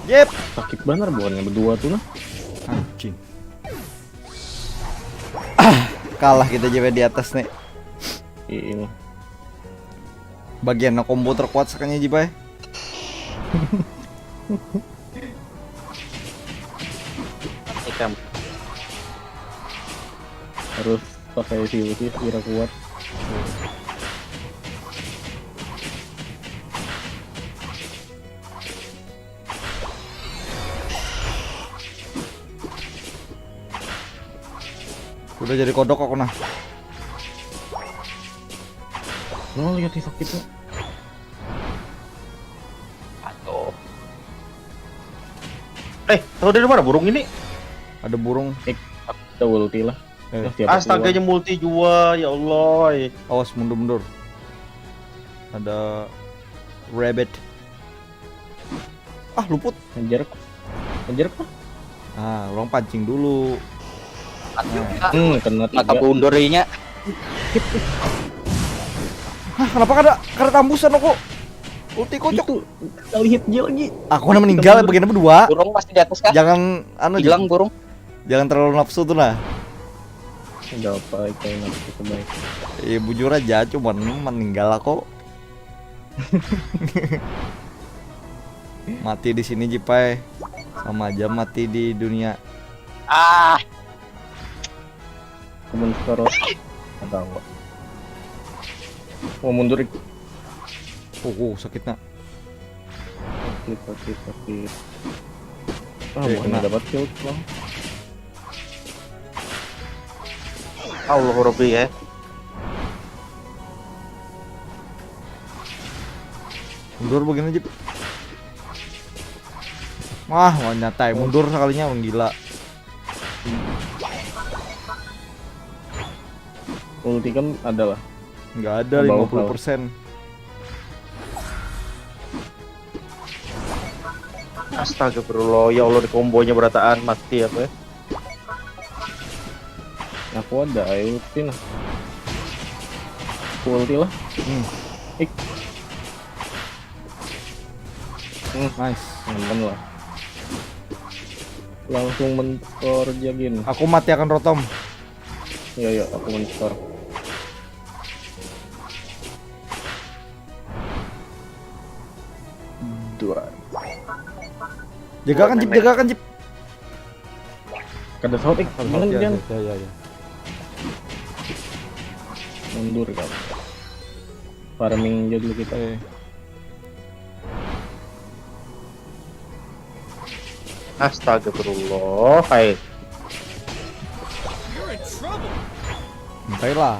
Jip. Sakit banget bukannya berdua tuh nah. Anjing. Ah, kalah kita, Jip, di atas nih. Iya. Bagian kombo terkuat sekalinya, Jip, eh. Ikam. Harus pakai Silvi biar kuat. Udah jadi kodok aku nah. Lo lihat nih sakitnya. Aduh. Eh, tahu dari mana burung ini? Ada burung. Kita ulti lah. Eh. Nah, siapa Astaganya duluan? Multi jua, ya Allah. Awas, mundur-mundur. Ada rabbit. Ah, luput. Ngejar. Ngejar kah? Nah, orang pancing dulu. Hmm, kena mata tiga. Bundur inya. Hah, kenapa kada kada tambusan aku? Ulti kocok. Itu kali hit dia lagi. Aku udah meninggal bagian berdua. Burung masih di atas kah? Jangan anu hilang burung. Jangan terlalu nafsu tuh nah. Enggak apa itu nafsu itu baik. Iya bujur aja cuman meninggal aku. Mati di sini Jipai. Sama aja mati di dunia. Ah. Aku mundur. Ada apa? Mau mundur. Oh, oh sakit nak. Sakit, sakit, sakit. Ah, eh, bukannya dapat kill, Bang. Allah Rabbi ya. Mundur begini aja. Wah, nyatai mundur sekalinya menggila. Ulti kan ada lah. Nggak ada lima puluh persen. Astaga berullah ya Allah di kombonya berataan mati apa ya. Aku ada ayo ulti nah. Aku ulti lah. Hmm. Ik. Hmm. Nice. Nyaman lah. Langsung mentor jagin. Aku mati akan rotom. Iya iya aku mentor. Dua. Jaga kan Jeep, jaga kan Jeep. Kada saut ik, jangan jangan. Ya ya ya. Mundur kan. Farming aja dulu kita. Eh. Astagfirullah, hai. Entahlah.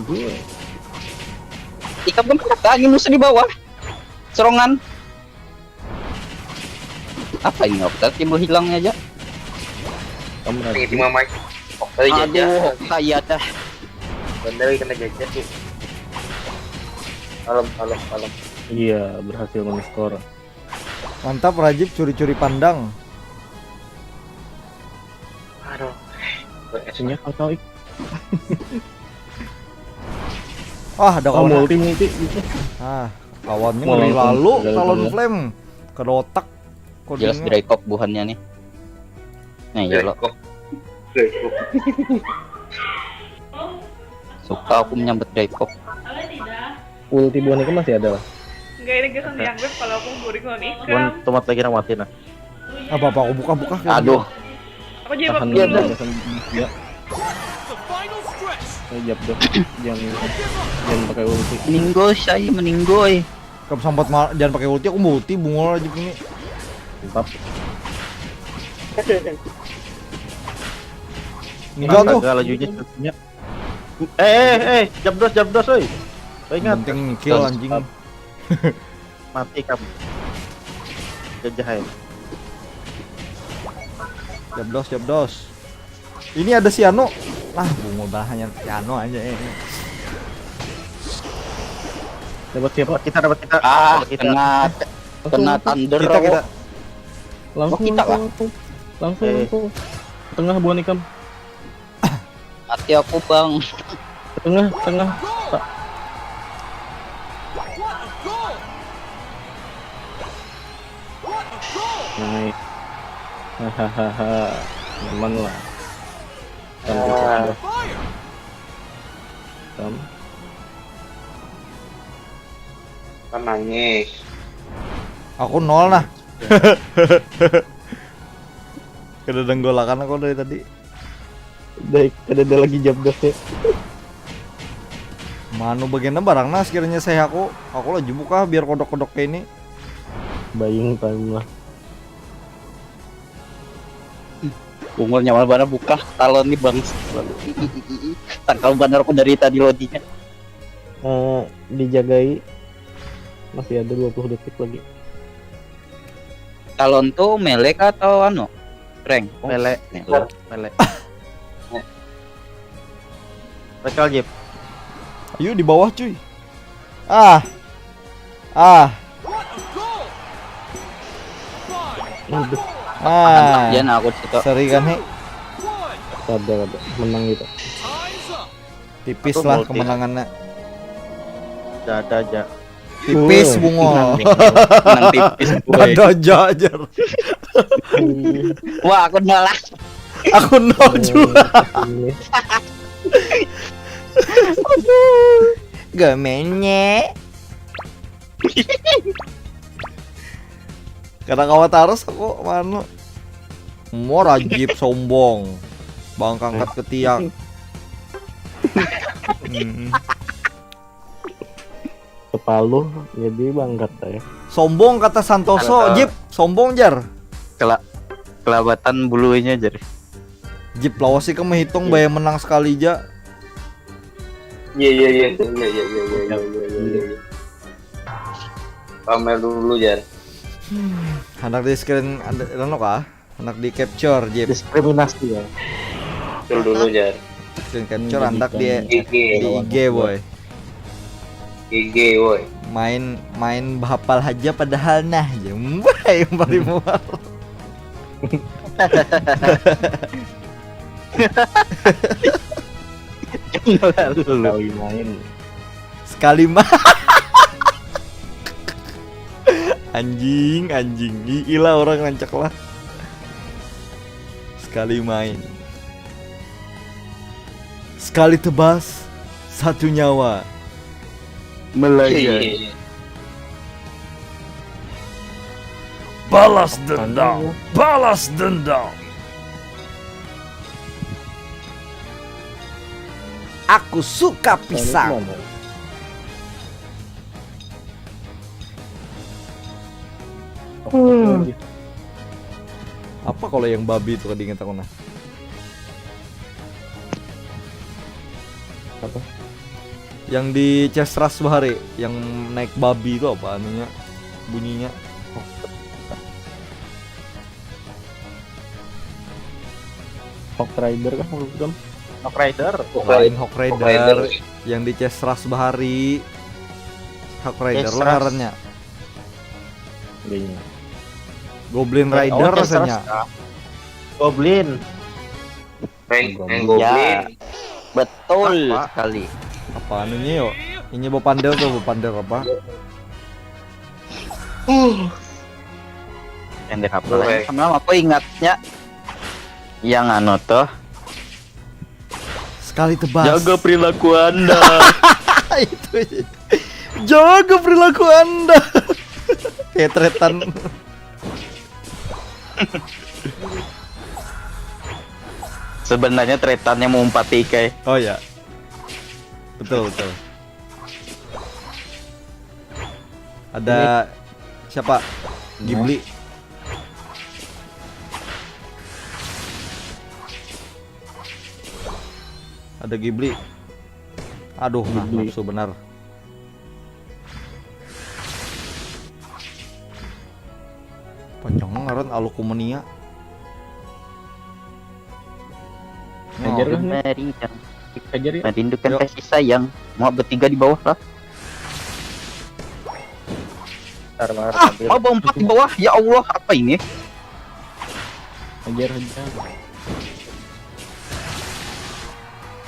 Gue. Ikam kan kata angin musuh di bawah. Serongan. Apa ini Okta timbul hilangnya aja? Kamu Lagi lagi. Mamai. Okta aja. Aduh, Okta iya dah. Bener kena jajan tuh. Kalem, kalem, kalem. Iya, berhasil men-score. Mantap Rajib curi-curi pandang. Aduh. Punya kau ik. Ah, ada Oh, kawan. multi multi gitu. Ah, kawannya Mau ngeri langsung lalu tinggal talon dulu. Flame. Kedotak. Jelas Codingnya. Dry Pop buhannya nih. Nah, iya lo. Kok. Kok. Suka aku menyambut Dry Pop. Ulti buhan itu masih ada lah. Enggak ini gak dianggap kalau aku burik lawan Cuman ikam. tomat lagi nang mati nah. Apa-apa aku buka-buka kayak Aduh, Aku jadi Tahan waktu dulu. dulu. Tahan dulu. Ya. Saya jawab dong. Jangan jangan pakai ulti. Meninggoy saya meninggoy. Kam sampat ma- jangan pakai ulti aku mau ulti bungol aja gini. Mantap. Enggak tuh. Astaga, lajunya jatuhnya. Eh eh eh, jabdos jabdos oi. Ingat. Penting kill anjing. Mati kamu. Gajah ya. Jabdos, jabdos. Ini ada si Ano. Lah, bungul banget hanya si Ano aja eh. Dapat siapa? Kita dapat kita. Ah, Dapat kita. kena kena thunder Kita aku. kita Langsung kita lah. langsung langsung Eh. langsung. Tengah buhan ikam. Mati aku, Bang. Tengah tengah. Tak. Nice. Hahaha. Nyaman lah. Kan gitu Ah. Udah. Kan. Kan nangis. Aku nol nah. Kada denggolakan aku dari tadi. Baik, kada ada lagi jabdosnya. Manu bagiannya barang nah sekiranya saya aku. Aku lagi buka biar kodok-kodok kayak ini. Buying time lah. Bungul nyaman banget buka talon nih, Bang. Tangkal bener aku dari tadi lodinya. Eh, dijagai masih ada dua puluh detik lagi. Talon tuh melee kah atau anu? Rank. Oh, Melee. Melee. Melee. Rekal Jip. Ayo di bawah cuy. Ah. Ah. Aduh. Ah, Jan aku situ. Seri kan, he? Kada, kada. Menang gitu. Tipis Aku lah multi. Kemenangannya. Dada aja. Tipis, bungo. Menang tipis gue. Dada jajar. Wah, aku nolak. Aku nol juga. Gemenye. Kada kawa taras aku, manu. Mau rajib sombong. Bangkangkat ketiak. Hmm. Kepaluh jadi bangkat ya. Sombong kata Santoso, Halo. Jip. Sombong, jar. Kela kelabatan bulunya, jar. Jip, lawas sih kamu hitung bayar menang sekali ja. Iya iya iya iya iya iya iya iya iya iya. Pamer dulu, Jar. Hendak di screen ada anu kah? Hendak di capture, Jip. Diskriminasi ya. Betul dulu, Jar. Screen capture hendak di I G, di I G, boy. I G, woi. Main main bahapal aja padahal nah, jembai bari mual. Lalu. Sekali main. Sekali mah. Anjing, anjing. Gila orang rancak lah. Sekali main. Sekali tebas, satu nyawa. Melayang. Iya. Balas dendam, balas dendam. Aku suka pisang. Hmm. Apa kalau yang babi itu kada ingat aku nah. Apa? Yang di Cesras bahari, yang naik babi itu apa anunya, bunyinya? Hawk Rider kah, bukan? Hawk Rider. Lain Hawk Rider, yang di Cesras bahari. Hawk Rider lah Cesras. Ngarannya. Iya. Goblin Oh, Rider Cesras, rasanya. ah. Goblin. Peng, peng Goblin. goblin. Ya. Betul Apa? Sekali. Apa anunya yo? Ini bapandel tuh, bapandel apa? Yang di apa lagi? Sama aku ingatnya yang anu tuh. Sekali tebas. Jaga perilaku Anda. Itu. Jaga perilaku Anda. Kayak tretan. Sebenarnya tretannya mau umpat ikai. Oh ya. Betul, betul. Ada siapa? Ghibli. Ada Ghibli. Aduh, nah, Ghibli. Nafsu benar. Panjang ngaran Alukumenia. Hajar lah, nih. Merindukan, Hajar ya. merindukan Yuk. Kasih sayang. Mau bertiga di bawah lah. Ntar malah Ah, tampil. Mau berempat di bawah. Ya Allah, apa ini? Hajar, hajar.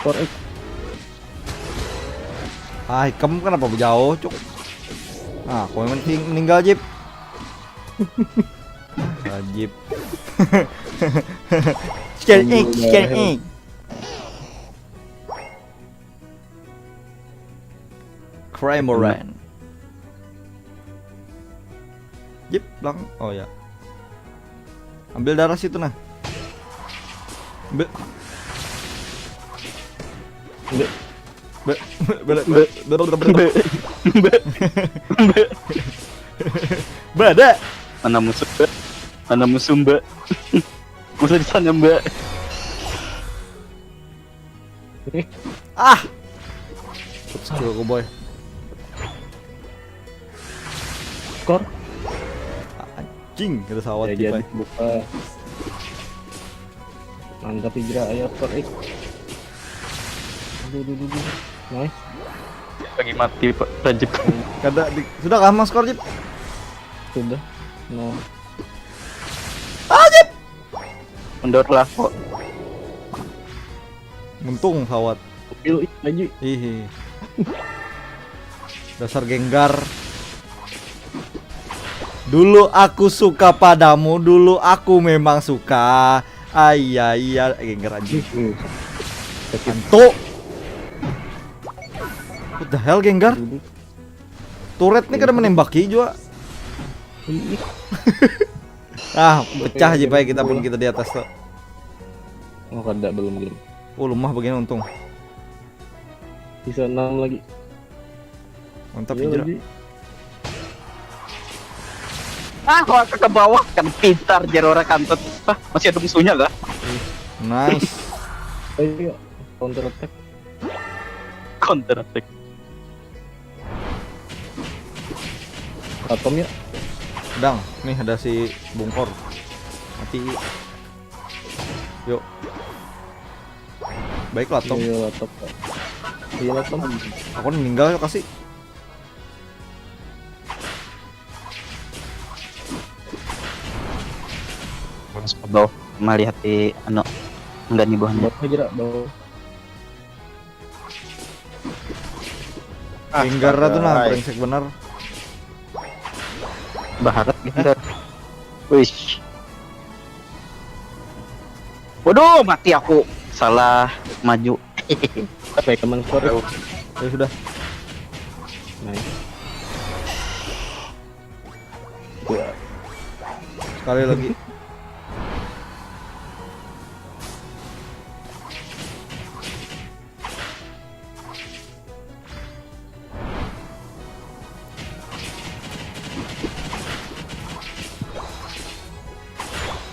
Four X. Ah, ikam kenapa jauh, cuk? Ah, aku yang penting meninggal, Jip. Wajib. Scale X, scale X. Crymoran. Jip, belakang. Oh ya. Ambil darah situ nah. Ambil. Ambil. Be, be, be, be, be, be, be, be. Bada. Mana musuh, Mbak? Mana musuh, Mbak? Musuh di sana, Mbak. Ah. Cukup, boy. Skor. Anjing, ada sawat Ya, tiba. Jadi buka. Mantap, Hijrah, ayo, skor X. Aduh, aduh, aduh, aduh. Nice. Lagi mati, Pak. Rajib. Kada di, sudah kah, Mas, skor, Jip? Sudah. No. Ah, Jip. Mundur lah kok. Untung sawat. Mobil ih lagi. Hihi. Dasar genggar. Dulu aku suka padamu, dulu aku memang suka. Ayah iya genggar anjing. Hmm. Antuk. What the hell genggar? Turret nih kada menembaki juga. Ah, pecah aja pak kita pun kita di atas tuh. Oh kada, belum belum. Oh lemah begini untung. Bisa enam lagi. Mantap Iya Indra. Lagi. Ah, kok ke bawah kan pintar jar orang kantut. Ah, masih ada musuhnya kah? Nice. Ayo counter attack. Counter attack. Atom ya. Dang, nih ada si Bungkor. Mati. Yuk. Baiklah Tom. Iya laptop. Iya laptop. Aku meninggal yuk kasih. Mas bawah melihat di anu enggak nih buahnya. Buat aja rak bawah. Genggar tuh nah, brengsek bener. Baharat genggar. Wih. Waduh, mati aku. Salah maju. Apa ya teman sore? Ya sudah. Nice. Sekali lagi.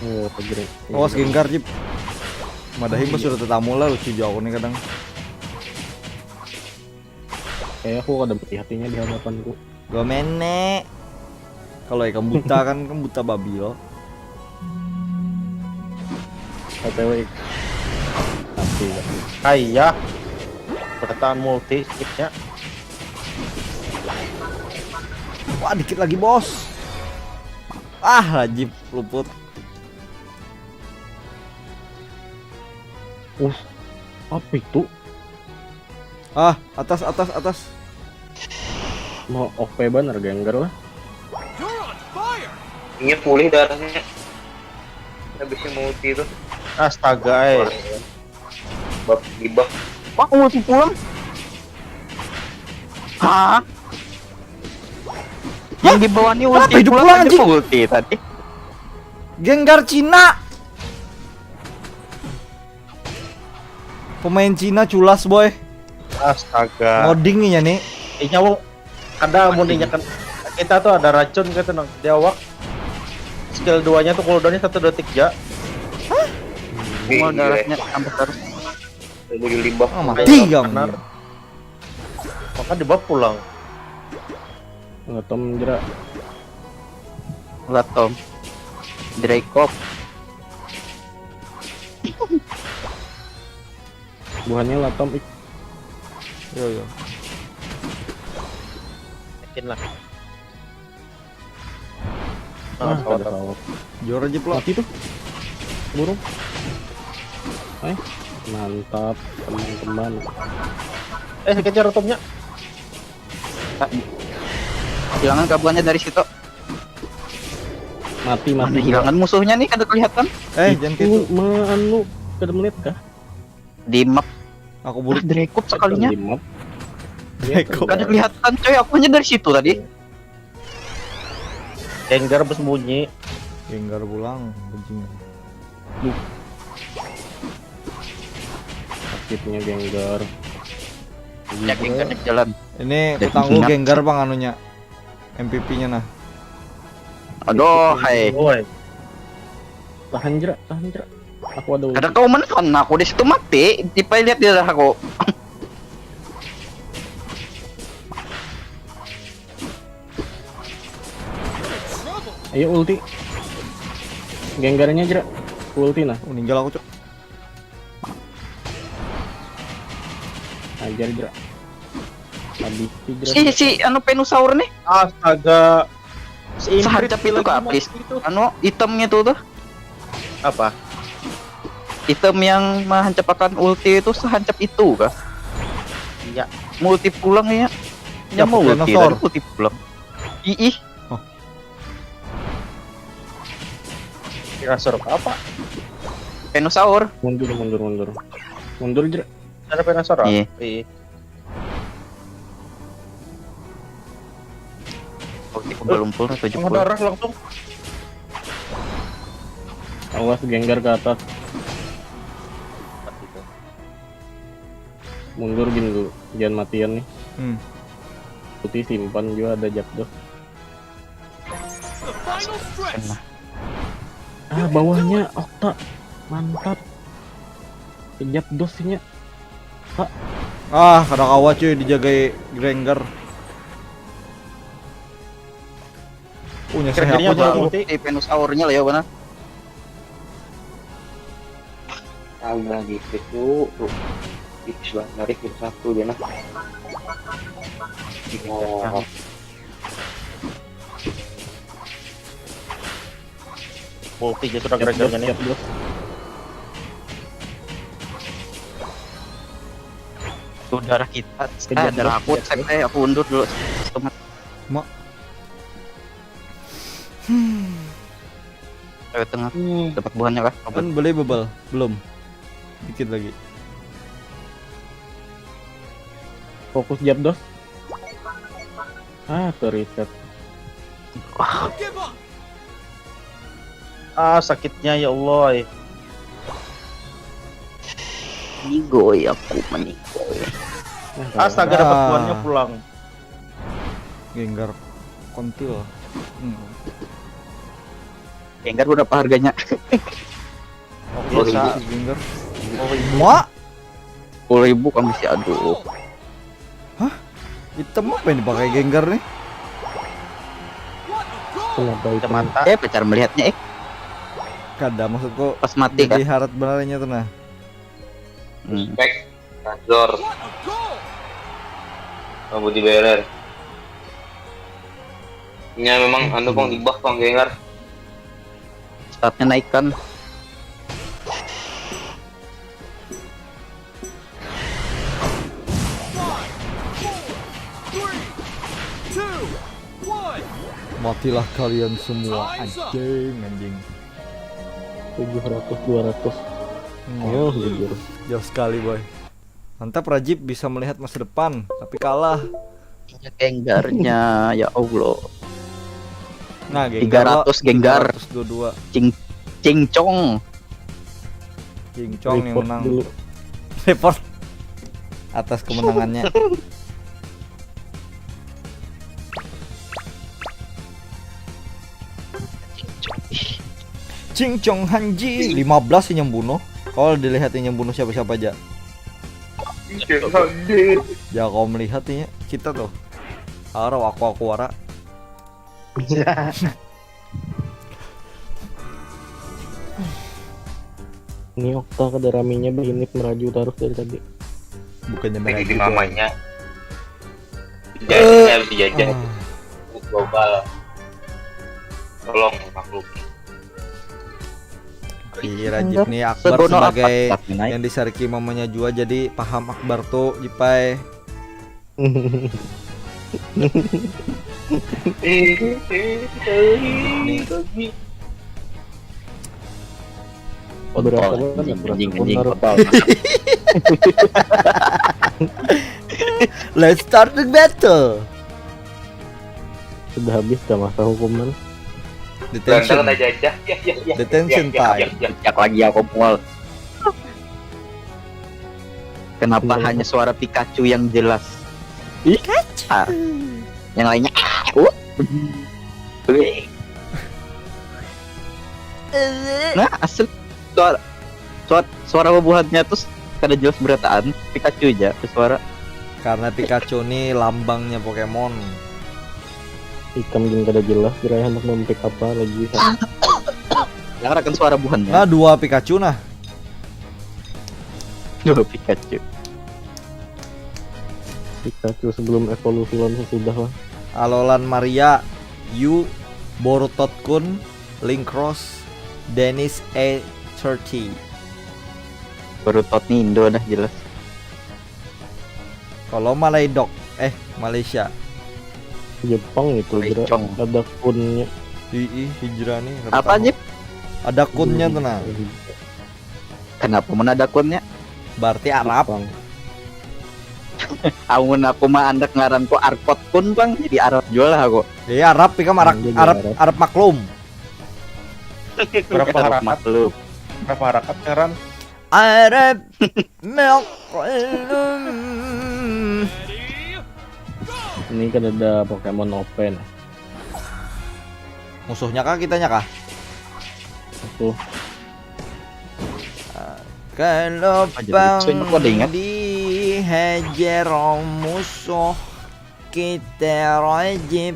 Oh, pegering. Awas genggar Jip. Madahi mah sudah tetamu lah lucu jauh nih kadang. Kayak aku kada melihatnya di hadapanku. Gomene. Kalau ikan buta kan kan buta babi loh. O T W. Tapi Ayah. Bertahan multi skipnya. Wah dikit lagi bos. Ah lajib luput. Uh, apa itu? Ah atas atas atas. Mau O P banner genggar lah. Ini pulih darahnya. Habisnya multi itu. Astaga, eh. Bab di bab. Wah, multi pulang. Hah? Yang di bawah ini ulti Kenapa hidup pulang pulang, aja anjing? Ulti tadi. Genggar Cina. Pemain Cina culas boy. Astaga. Ngoding nih ya nih. Inya mau kada mau ninyakan kita tuh ada racun gitu nang di awak. Skill duanya tuh cooldownnya satu detik ja. Mau darahnya tambah terus. Ilmu di limbah. Ah, mati kamu. Benar. Maka di bab pulang. Ngetom jerak. Latom. Dracob. Buhannya latom ik. Yo yo. Yakin lah. Ah, Nah, kada tahu. Jor aja plok. Mati tuh. Burung. Eh, mantap teman-teman. Eh, kejar otomnya. Hilangan kabuannya dari situ. Mati Mana mati. hilangan musuhnya nih kada kelihatan. Eh jangan kayak Itu itu. ma anu kada melihat kah? Di map. Aku Ah, bulik. Dracob sekalinya. Di map. Beko. Kada kelihatan coy, aku aja dari situ tadi. Genggar bersembunyi. Genggar pulang bajingan. Sakitnya genggar. Ya genggar di jalan. Ini Dan kutangguh ingat. Genggar panganunya. M V P-nya nah. Aduh, hai. Woi. Tahan jerak, tahan jerak. Aku ada ulti. Kada kau menang aku di situ mati. Tipe lihat di darah aku. Ayo ulti. Genggarnya jerak. Ulti nah. Oh, meninggal aku cok. Ajar jerak. Habis si jerak. Si si anu Venusaur nih. Astaga. Si Sahancap Infinity itu lagi kah, mau please? itu. Anu hitamnya tuh tuh. Apa? Item yang mahancapakan ulti itu sehancap itu kah? Iya. Multi pulang ya. Ya, Nyamuk ulti Venusaur. Tadi multi pulang. Iih. Dinosaur apa? Venusaur. Mundur, mundur, mundur. Mundur, Jer. Ada dinosaur? Iya. Iya. Ulti belum full tujuh puluh. Mengedarah langsung. Awas, Gengar ke atas. Mundur gin dulu, jangan matian nih. Hmm. Putih simpan juga ada Zapdos. Ah, bawahnya Octa. Mantap. Zapdos nya. Ah, kada kawa cuy dijagai Granger. Punya saya Grangernya aku udah tuh. ulti. Si Venusaurnya lah ya benar. Tambah di situ tuh. Ih, sudah narik itu satu ya nah. Oh, Ulti aja sudah Granger nih. Tuh darah kita. Ah, darah aku, saya aku undur dulu. Teman. Mak. Lewat tengah. Dapat buahnya kah? Obat. Kan beli bebel, belum. Dikit lagi. Fokus Zapdos. Ah, ke reset. Ah, sakitnya ya Allah. Menigoi aku menigoi. Astaga, dapat Ah. buahnya pulang. Gengar kontil. Hmm. Gengar berapa harganya? Oke, Bisa. si Gengar. Oh, Wah, Sepuluh ribu kami sih, aduh. item apa yang dipakai Gengar nih? Kenapa itu? Kacamata. Eh, pacar melihatnya eh. Kada, maksudku Pas mati jadi kan? Harat benernya tuh nah. Hmm. Respect. Azor. Rambut diberer. Nya memang anu pang di buff pang Gengar. Statnya naik kan. Matilah kalian semua, anjing, anjing. Tujuh ratus, dua ratus. Hmm, Ayo, jujur. Jauh sekali, boy. Mantap, Rajib bisa melihat masa depan, tapi kalah. Gengarnya, ya Allah. Nah, Tiga ratus Gengar. Tiga ratus dua dua. Cing Cingcong. Cingcong yang Report menang. Dulu. Report atas kemenangannya. Cingcong Hanji lima belas yang bunuh. Kalau dilihat yang bunuh siapa-siapa aja. Ya kau melihat ini kita tuh. Arau aku aku wara. Ini Okta kada raminya begini meraju terus dari tadi. Bukannya Lagi di meraju, mamanya. Jadinya harus dijajah Ah, global. Tolong maklumi. iya, Rajib nih Akbar Segono sebagai apa? Tapi naik. Yang disariki mamanya jua, jadi paham Akbar tuh, Jipai. Eh, eh, eh, Nih. eh. Berapa Kontol, banyak anjing, anjing, benar? anjing, kontol. Let's start the battle. Sudah habis dah masa hukuman. Detention. Berantakan aja aja. Ya, ya, ya. Detention Ya, ya, time. ya, ya. Cak lagi aku mual. Kenapa Iya. Hanya suara Pikachu yang jelas? Pikachu. Yang lainnya ah, uh. Nah, asli suara suara, suara bubuhannya tuh kada jelas berataan. Pikachu aja suara. Karena Pikachu nih lambangnya Pokemon. Ikam gin kada jelas, kira hendak mempick apa lagi. Dengar akan suara buhannya. Nah, dua Pikachu nah. Dua Pikachu. Pikachu sebelum evolusi lawan sesudah lah. Alolan Maria, Yu, Borutotkun, Linkross, Dennis A thirty. Borutot ni Indo dah jelas. Kalau Malaidok, eh, Malaysia. Jepang itu, Jera. Lecong. Ada kunnya. Ii, hijrah nih. Apa aja? Ada kunnya tuh nah. Kenapa mun ada kunnya? Berarti Arab. Jepang. Amun aku mah andak ngaranku Arkot pun bang, jadi Arab jua lah aku. Iya Arab, ikam Arab, Iya, Arab, Arab. Arab maklum. Berapa Arab harakat? Maklum. Berapa harakat ngaran? Arab maklum. Ini kan ada Pokemon Open. Musuhnya kah, kitanya kah? Itu Kalau Apa jadi bang musuhnya, kok ada ingat? Dihajar musuh kita wajib.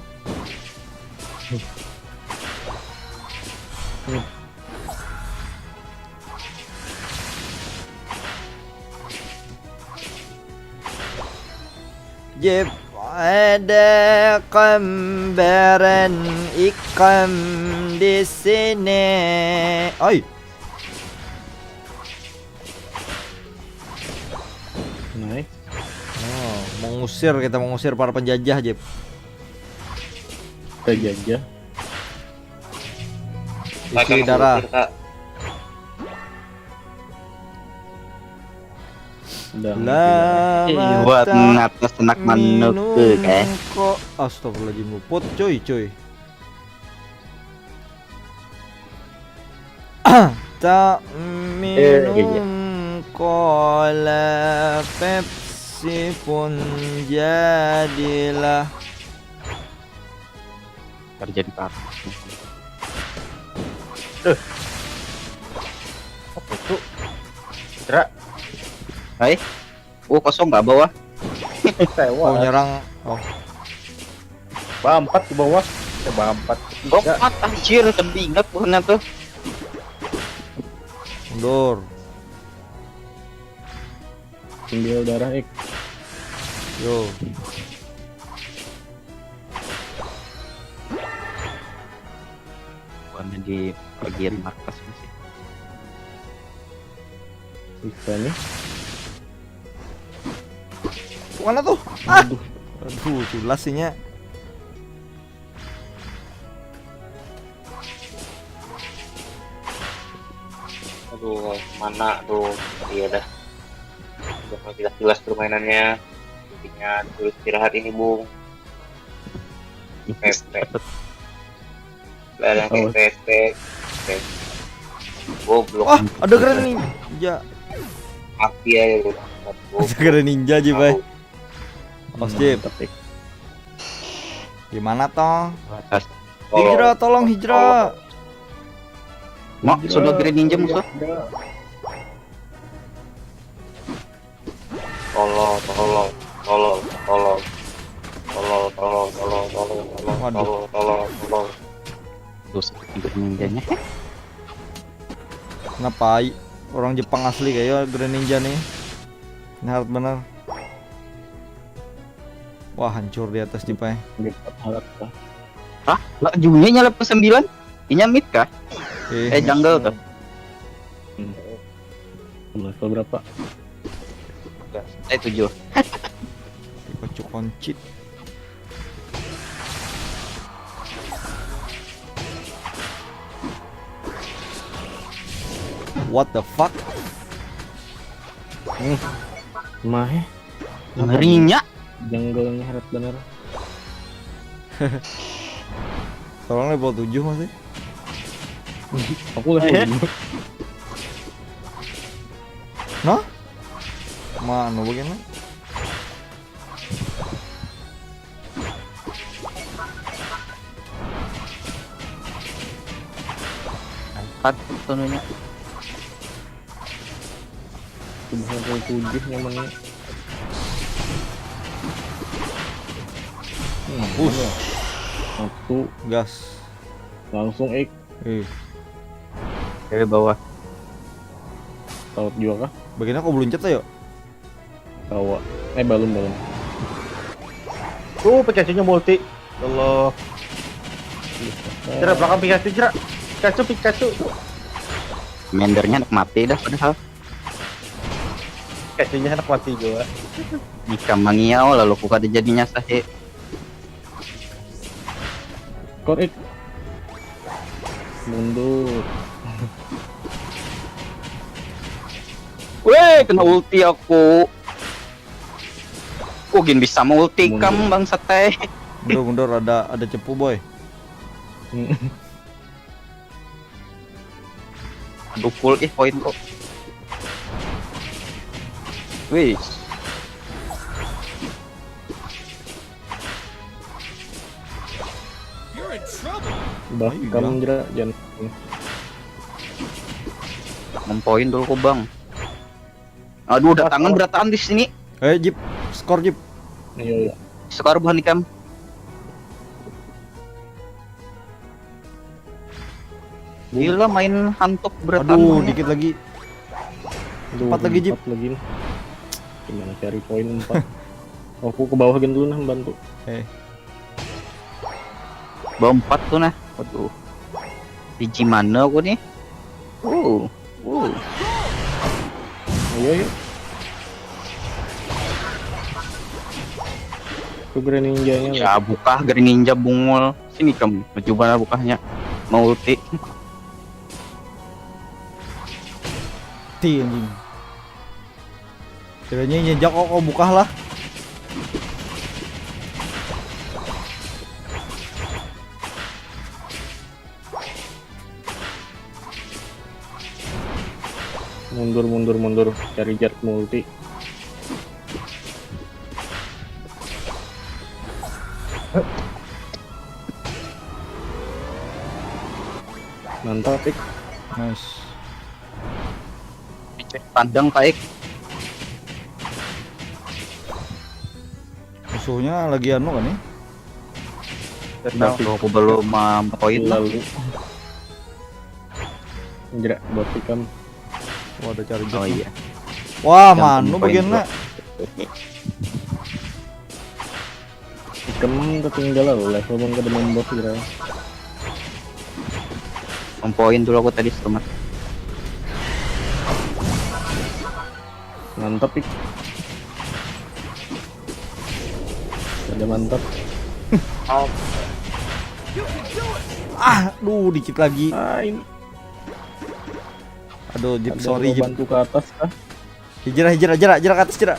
Jeb ada gambaran ikam di sini. Oi. Nice. Oh, mengusir, kita mengusir para penjajah, Jeb. Kita jajah. Isi darah. Udah. Lah, Buat ngatas anak manuk tuh kayak. Kok astagfirullahaladzim luput cuy cuy. Tak Eh, iya. minum cola Pepsi pun jadilah. Terjadi apa? Apa itu? Jera, Hai? Oh kosong nggak bawah? Oh tewas. Nyerang. Oh. Bampat ke bawah. Eh, bampat. Oh Tiga. Mat anjir, kembingat buhannya tuh. Mundur. Ambil darah ik. Yo. Bukannya di bagian markas masih. Bisa nih. Mana tuh? Ah. Aduh, culas inya. Aduh, mana tuh? Iya dah. Udah mulai jelas-jelas permainannya. Intinya terus istirahat ini, Bung. Pepe. Lah, yang Oh. kayak pepe. Pepe. Goblok. Wah, ada Greninja. Mati aja lu. Ada Greninja aja, Bay. Tahu. Os Jip. Mantap, ik. Gimana toh? Atas. Hijrah, tolong hijrah. Mak sudah Greninja musuh. Tolol, tolol, tolol, tolol. Tolol, tolol, tolol, tolol, tolol, Waduh. tolol, tolol, tolol. Tuh seperti Greninjanya. Kenapa ai? Orang Jepang asli kayak Greninja nih. Ini hard bener. Wah, hancur di atas Jip ai. Dapat harap lah. Hah? Lah Junya nyalap ke sembilan? Inya mid kah? Eh Eh, jungle tuh. Level berapa? Eh tujuh. Pikachu koncit. What the fuck? Mah eh. Ngerinya. Jungle-nya heret bener. Tolong level tujuh masih. Aku level Eh. lima. Nah? Mana bagaimana? Empat tununya. Sudah level tujuh nyamannya. Mampus. Satu Gas. langsung eh Eh, Dari bawah. Tahu juga kah? Bagiannya kok belum cet ayo? Tawa. Eh, balum, balum. Tuh, Pikachu-nya multi. Allah. Jera, belakang Pikachu, Jera. Pikachu, Pikachu. Tuh. Mendernya anak mati dah padahal. Kayaknya anak mati juga. Nikam mangiau lalu ku kada jadinya sahe. Kor ik. Mundur. Weh, kena ulti aku. Ku gin bisa mengulti kam, bangsat teh. Mundur, mundur, ada ada cepu, boy. Aduh, full ih poinku. Wih. Bah, kamu jera jangan. Mempoin dulu ku, Bang. Aduh, udah tangan berataan di sini. Eh, Jip, skor, Jip. Iya, iya. Skor buhan ikam. Gila, main hantuk berataan. Aduh, dikit lagi. Aduh, empat lagi, Jip. Empat lagi nih. Gimana cari poin empat? Aku ke bawah gini dulu nah, bantu. Eh. Bawa empat tuh nah. Waduh. Biji mana aku nih? Uh. Uh. Ayo, ayo. Tuh Greninja-nya. Ya, bukah Greninja bungul. Sini kam, maju mana bukahnya. Mau ulti. Ti, anjing. Kiranya nyejak kok, kok bukah lah. Mundur, mundur, mundur. Cari jar multi. Mantap, ik. Nice. Dicek pandang, Taik. Musuhnya lagi anu kan nih? Kenapa aku belum mempoin? Lalu. Jera, buat ikam. Wah, ada cari. Oh iya. Wah, manu bagiannya. Ikam ketinggalan level bang kada membos, jera. Mempoin dulu aku tadi, Selamat. Mantap, ik. Ada mantap. Ah, duh, dikit lagi. Ah, ini. Aduh, Jip, sorry, Jip. Bantu ke atas kah? Hijrah, hijrah, hijrah, hijrah ke atas, hijrah.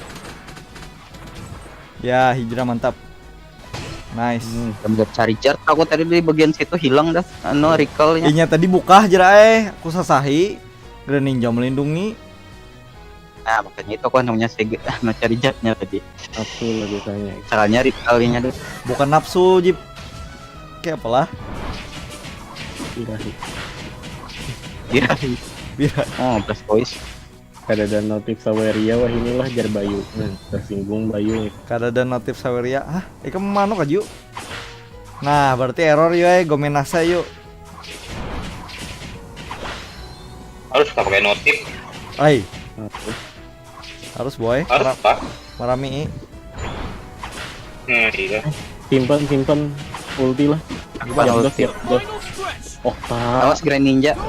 Ya, hijrah, mantap. Nice. Hmm, cari chart aku tadi di bagian situ hilang dah. Anu, recall-nya. Inya tadi bukah, jera, eh. Aku sasahi. Greninja melindungi. Nah, makanya itu aku namanya sege, anu, cari jatnya tadi. Nafsu lah biasanya. Caranya recall-nya tuh. Bukan nafsu, Jip. Kayak apalah? Birahi. Birahi. Birahi. Oh, Blastoise. Kadada notif Saweria wah inilah, jar Bayu. Hmm, tersinggung Bayu nih. Kadada notif Saweria. Hah? Ikam manuk aja yuk. Nah, berarti error yuk, eh, gomenase yuk. Harus tak pakai notif. Ai. Harus. Harus, boy. Harus, Pak. Marami. Hmm, iya. Simpan, simpan ulti lah. Simpan ulti. Siap, siap. Oh, tak. Awas Greninja.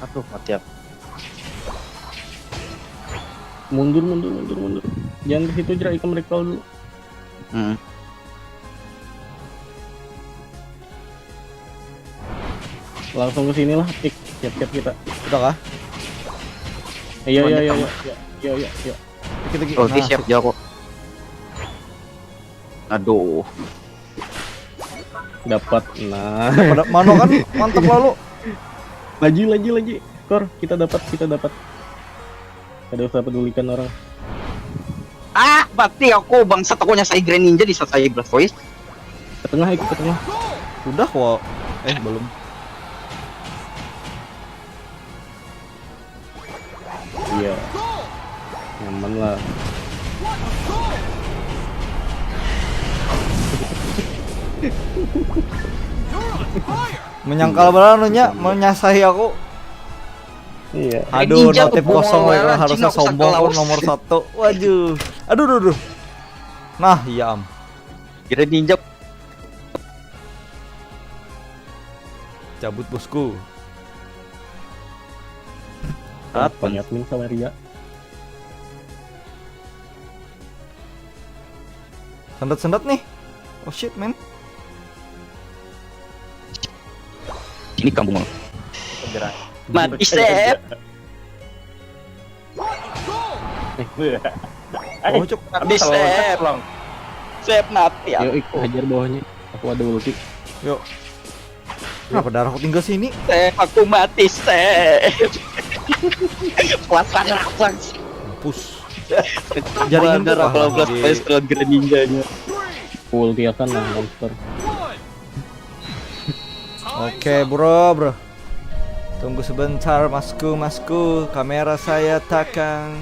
Aduh, mati aku. Mundur, mundur, mundur, mundur. Jangan ke situ, jera, ikam recall dulu. Hmm. Langsung ke sini lah, ik. Siap-siap kita. Udah kah? Iya, iya, iya, iya. Iya, iya, iya. Dikit lagi. Oh, nah, siap, jago. Aduh. Dapat. Nah. Pada mano kan? Mantap lalu. Lagi, lagi, lagi. Kor, kita dapat, kita dapat. Kada usah pedulikan orang. Ah, mati aku, bangsat, aku nyasai Greninja, disasai Blastoise. Ke tengah, ikut ke tengah. Udah kok. Eh, belum. Iya. Nyaman lah. Menyangkal banar nya, menyasahi aku. Iya. Aduh, ninja notif kosong, harusnya sombong nomor satu. Waduh. Aduh, aduh, aduh. Nah, iya am. Kira ninja. Cabut, bosku. Saat banyak min Saweria. Sendat-sendat nih. Oh shit, man. Ini kampung. Segera. Mati, Sep. Oh, cuk. Habis, Sep. Sep mati ya. Yuk, Ik, hajar bawahnya. Aku ada ulti. Yuk. Kenapa darahku tinggal sini? Sep, aku mati, Sep. Kuat banget, Bang. Mampus. Jaringan Ada tuh kalau kalah plus di- plus kalau Greninja-nya. Ulti akan lah monster. Oke, bro, bro. Tunggu sebentar, masku, masku. Kamera saya takang.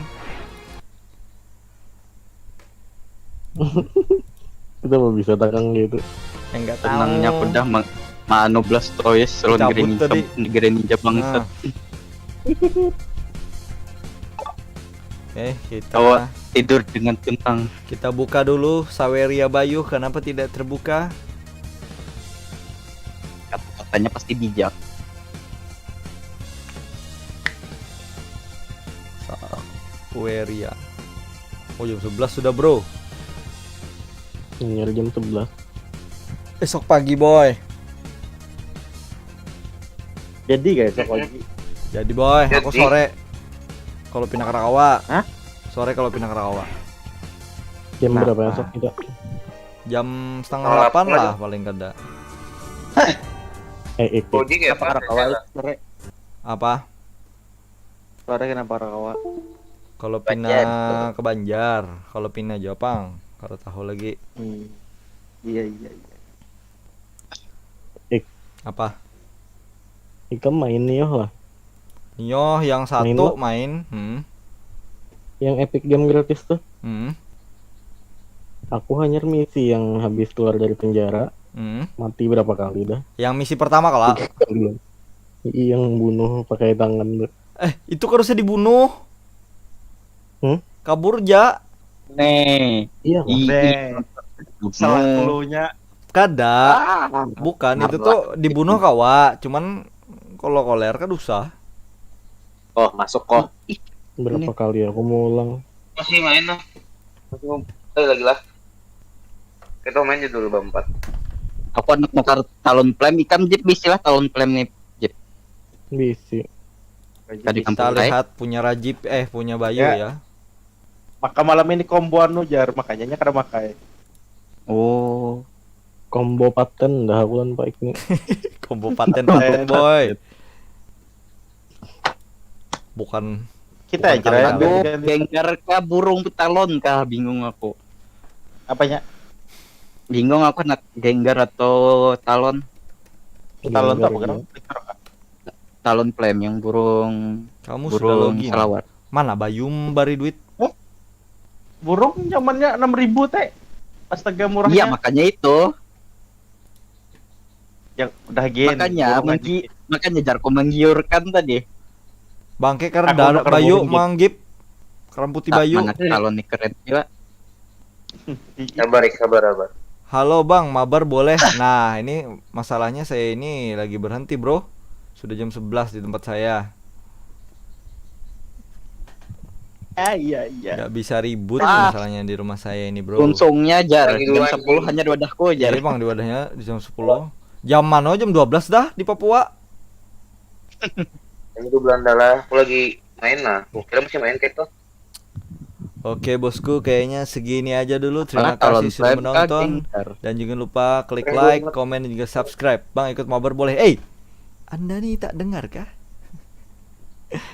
Kita mau bisa takang gitu. Yang nggak tahu. Tenangnya pedah ma- Manu Blastoise lawan Cabut Greninja, tadi. Greninja bangsat. Nah. Eh, kita Awak tidur dengan tenang. Kita buka dulu Saweria Bayu, kenapa tidak terbuka? Kata-katanya pasti bijak. Saweria. Oh, jam sebelas sudah, bro. Nyari jam sebelas. Besok pagi, boy. Jadi guys, besok pagi. Jadi, boy, aku Jadi. Sore kalau pindah ke Rakawa. Hah? Sore kalau pindah ke Rakawa. Jam Kenapa? Berapa esok kita? Jam setengah Setengah delapan delapan lah aja. Paling kada. Eh, Ik. Body kayak Kenapa Rakawa, Sore? Apa? Sore kenapa Rakawa? Kalau Banjar. Pindah ke Banjar, kalau pindah Japang, kada tahu lagi. Hmm. Iya, iya, iya. Apa? Ikam main Nioh lah. Nioh yang satu Main lo. Main. Hmm. Yang Epic Game gratis tuh. Hmm. Aku hanya misi yang habis keluar dari penjara. Hmm. Mati berapa kali dah? Yang misi pertama kalau Tiga kali. Iya, yang bunuh pakai tangan tuh. Eh, itu harusnya dibunuh. Hmm? Kabur ja. Nih. Iya, Bang. Ih, Deh. ih. Salah clue-nya. Kada. Bukan, itu tuh dibunuh kawa, cuman kalau koler kan usah. Oh, masuk kok. Berapa kali aku mau ulang? Masih main lah. Masih mau. Eh, lagi lah. Kita main aja dulu bab empat. Aku anak nukar Talonflame, ikam Jip bisi lah Talonflame nih. Bisi. Tadi Kita kampung lihat punya Rajib, eh, punya Bayu Ya. Ya. Maka malam ini komboan nu jar, makanya nya kada makai. Oh. Combo paten dah aku lan Pak Ikni. Combo paten patut, boy. Bukan Kita Bukan aja lah. kalian. Aduh, Ganti- Gengar kah burung talon kah, bingung aku. Apanya? Bingung aku nak Gengar atau talon. Talon tuh apa Gengar, kan? Talonflame yang burung Kamu sudah burung login. Salawar. Mana Bayu membari duit? Burung nyamannya enam ribu teh. Astaga murahnya. Iya, makanya itu. Yang udah gen. Makanya Burung manggi makanya jarko menggiurkan tadi. Bangke Aku karena bakar Bayu burung, Jip. manggip. Karamputi Tak Bayu. Mana talon nih keren gila. Sabar, sabar, sabar. Halo Bang, mabar boleh? Nah, ini masalahnya saya ini lagi berhenti, Bro. Sudah jam sebelas di tempat saya. Ah, iya, iya. Nggak bisa ribut Ah. Masalahnya di rumah saya ini, Bro. Untungnya jar Lagi jam dua sepuluh lagi. Hanya di wadahku jar. Iya, Bang, di wadahnya di jam sepuluh. Jam mana jam dua belas dah di Papua? Ini tuh Belanda lah, aku lagi main lah. Kira masih main kayak tuh. Oke, Bosku, kayaknya segini aja dulu. Terima Apalah, kasih sudah Talonflame menonton kah, Gengar? Dan jangan lupa klik Eh, like, gua- komen, dan juga subscribe. Bang, ikut mabar boleh. Eh, Anda nih tak dengar kah?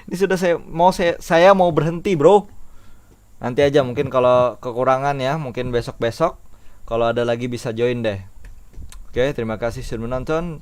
Ini sudah saya mau saya, saya mau berhenti, Bro. Nanti aja mungkin kalau kekurangan ya, mungkin besok-besok kalau ada lagi bisa join deh. Oke, terima kasih sudah menonton.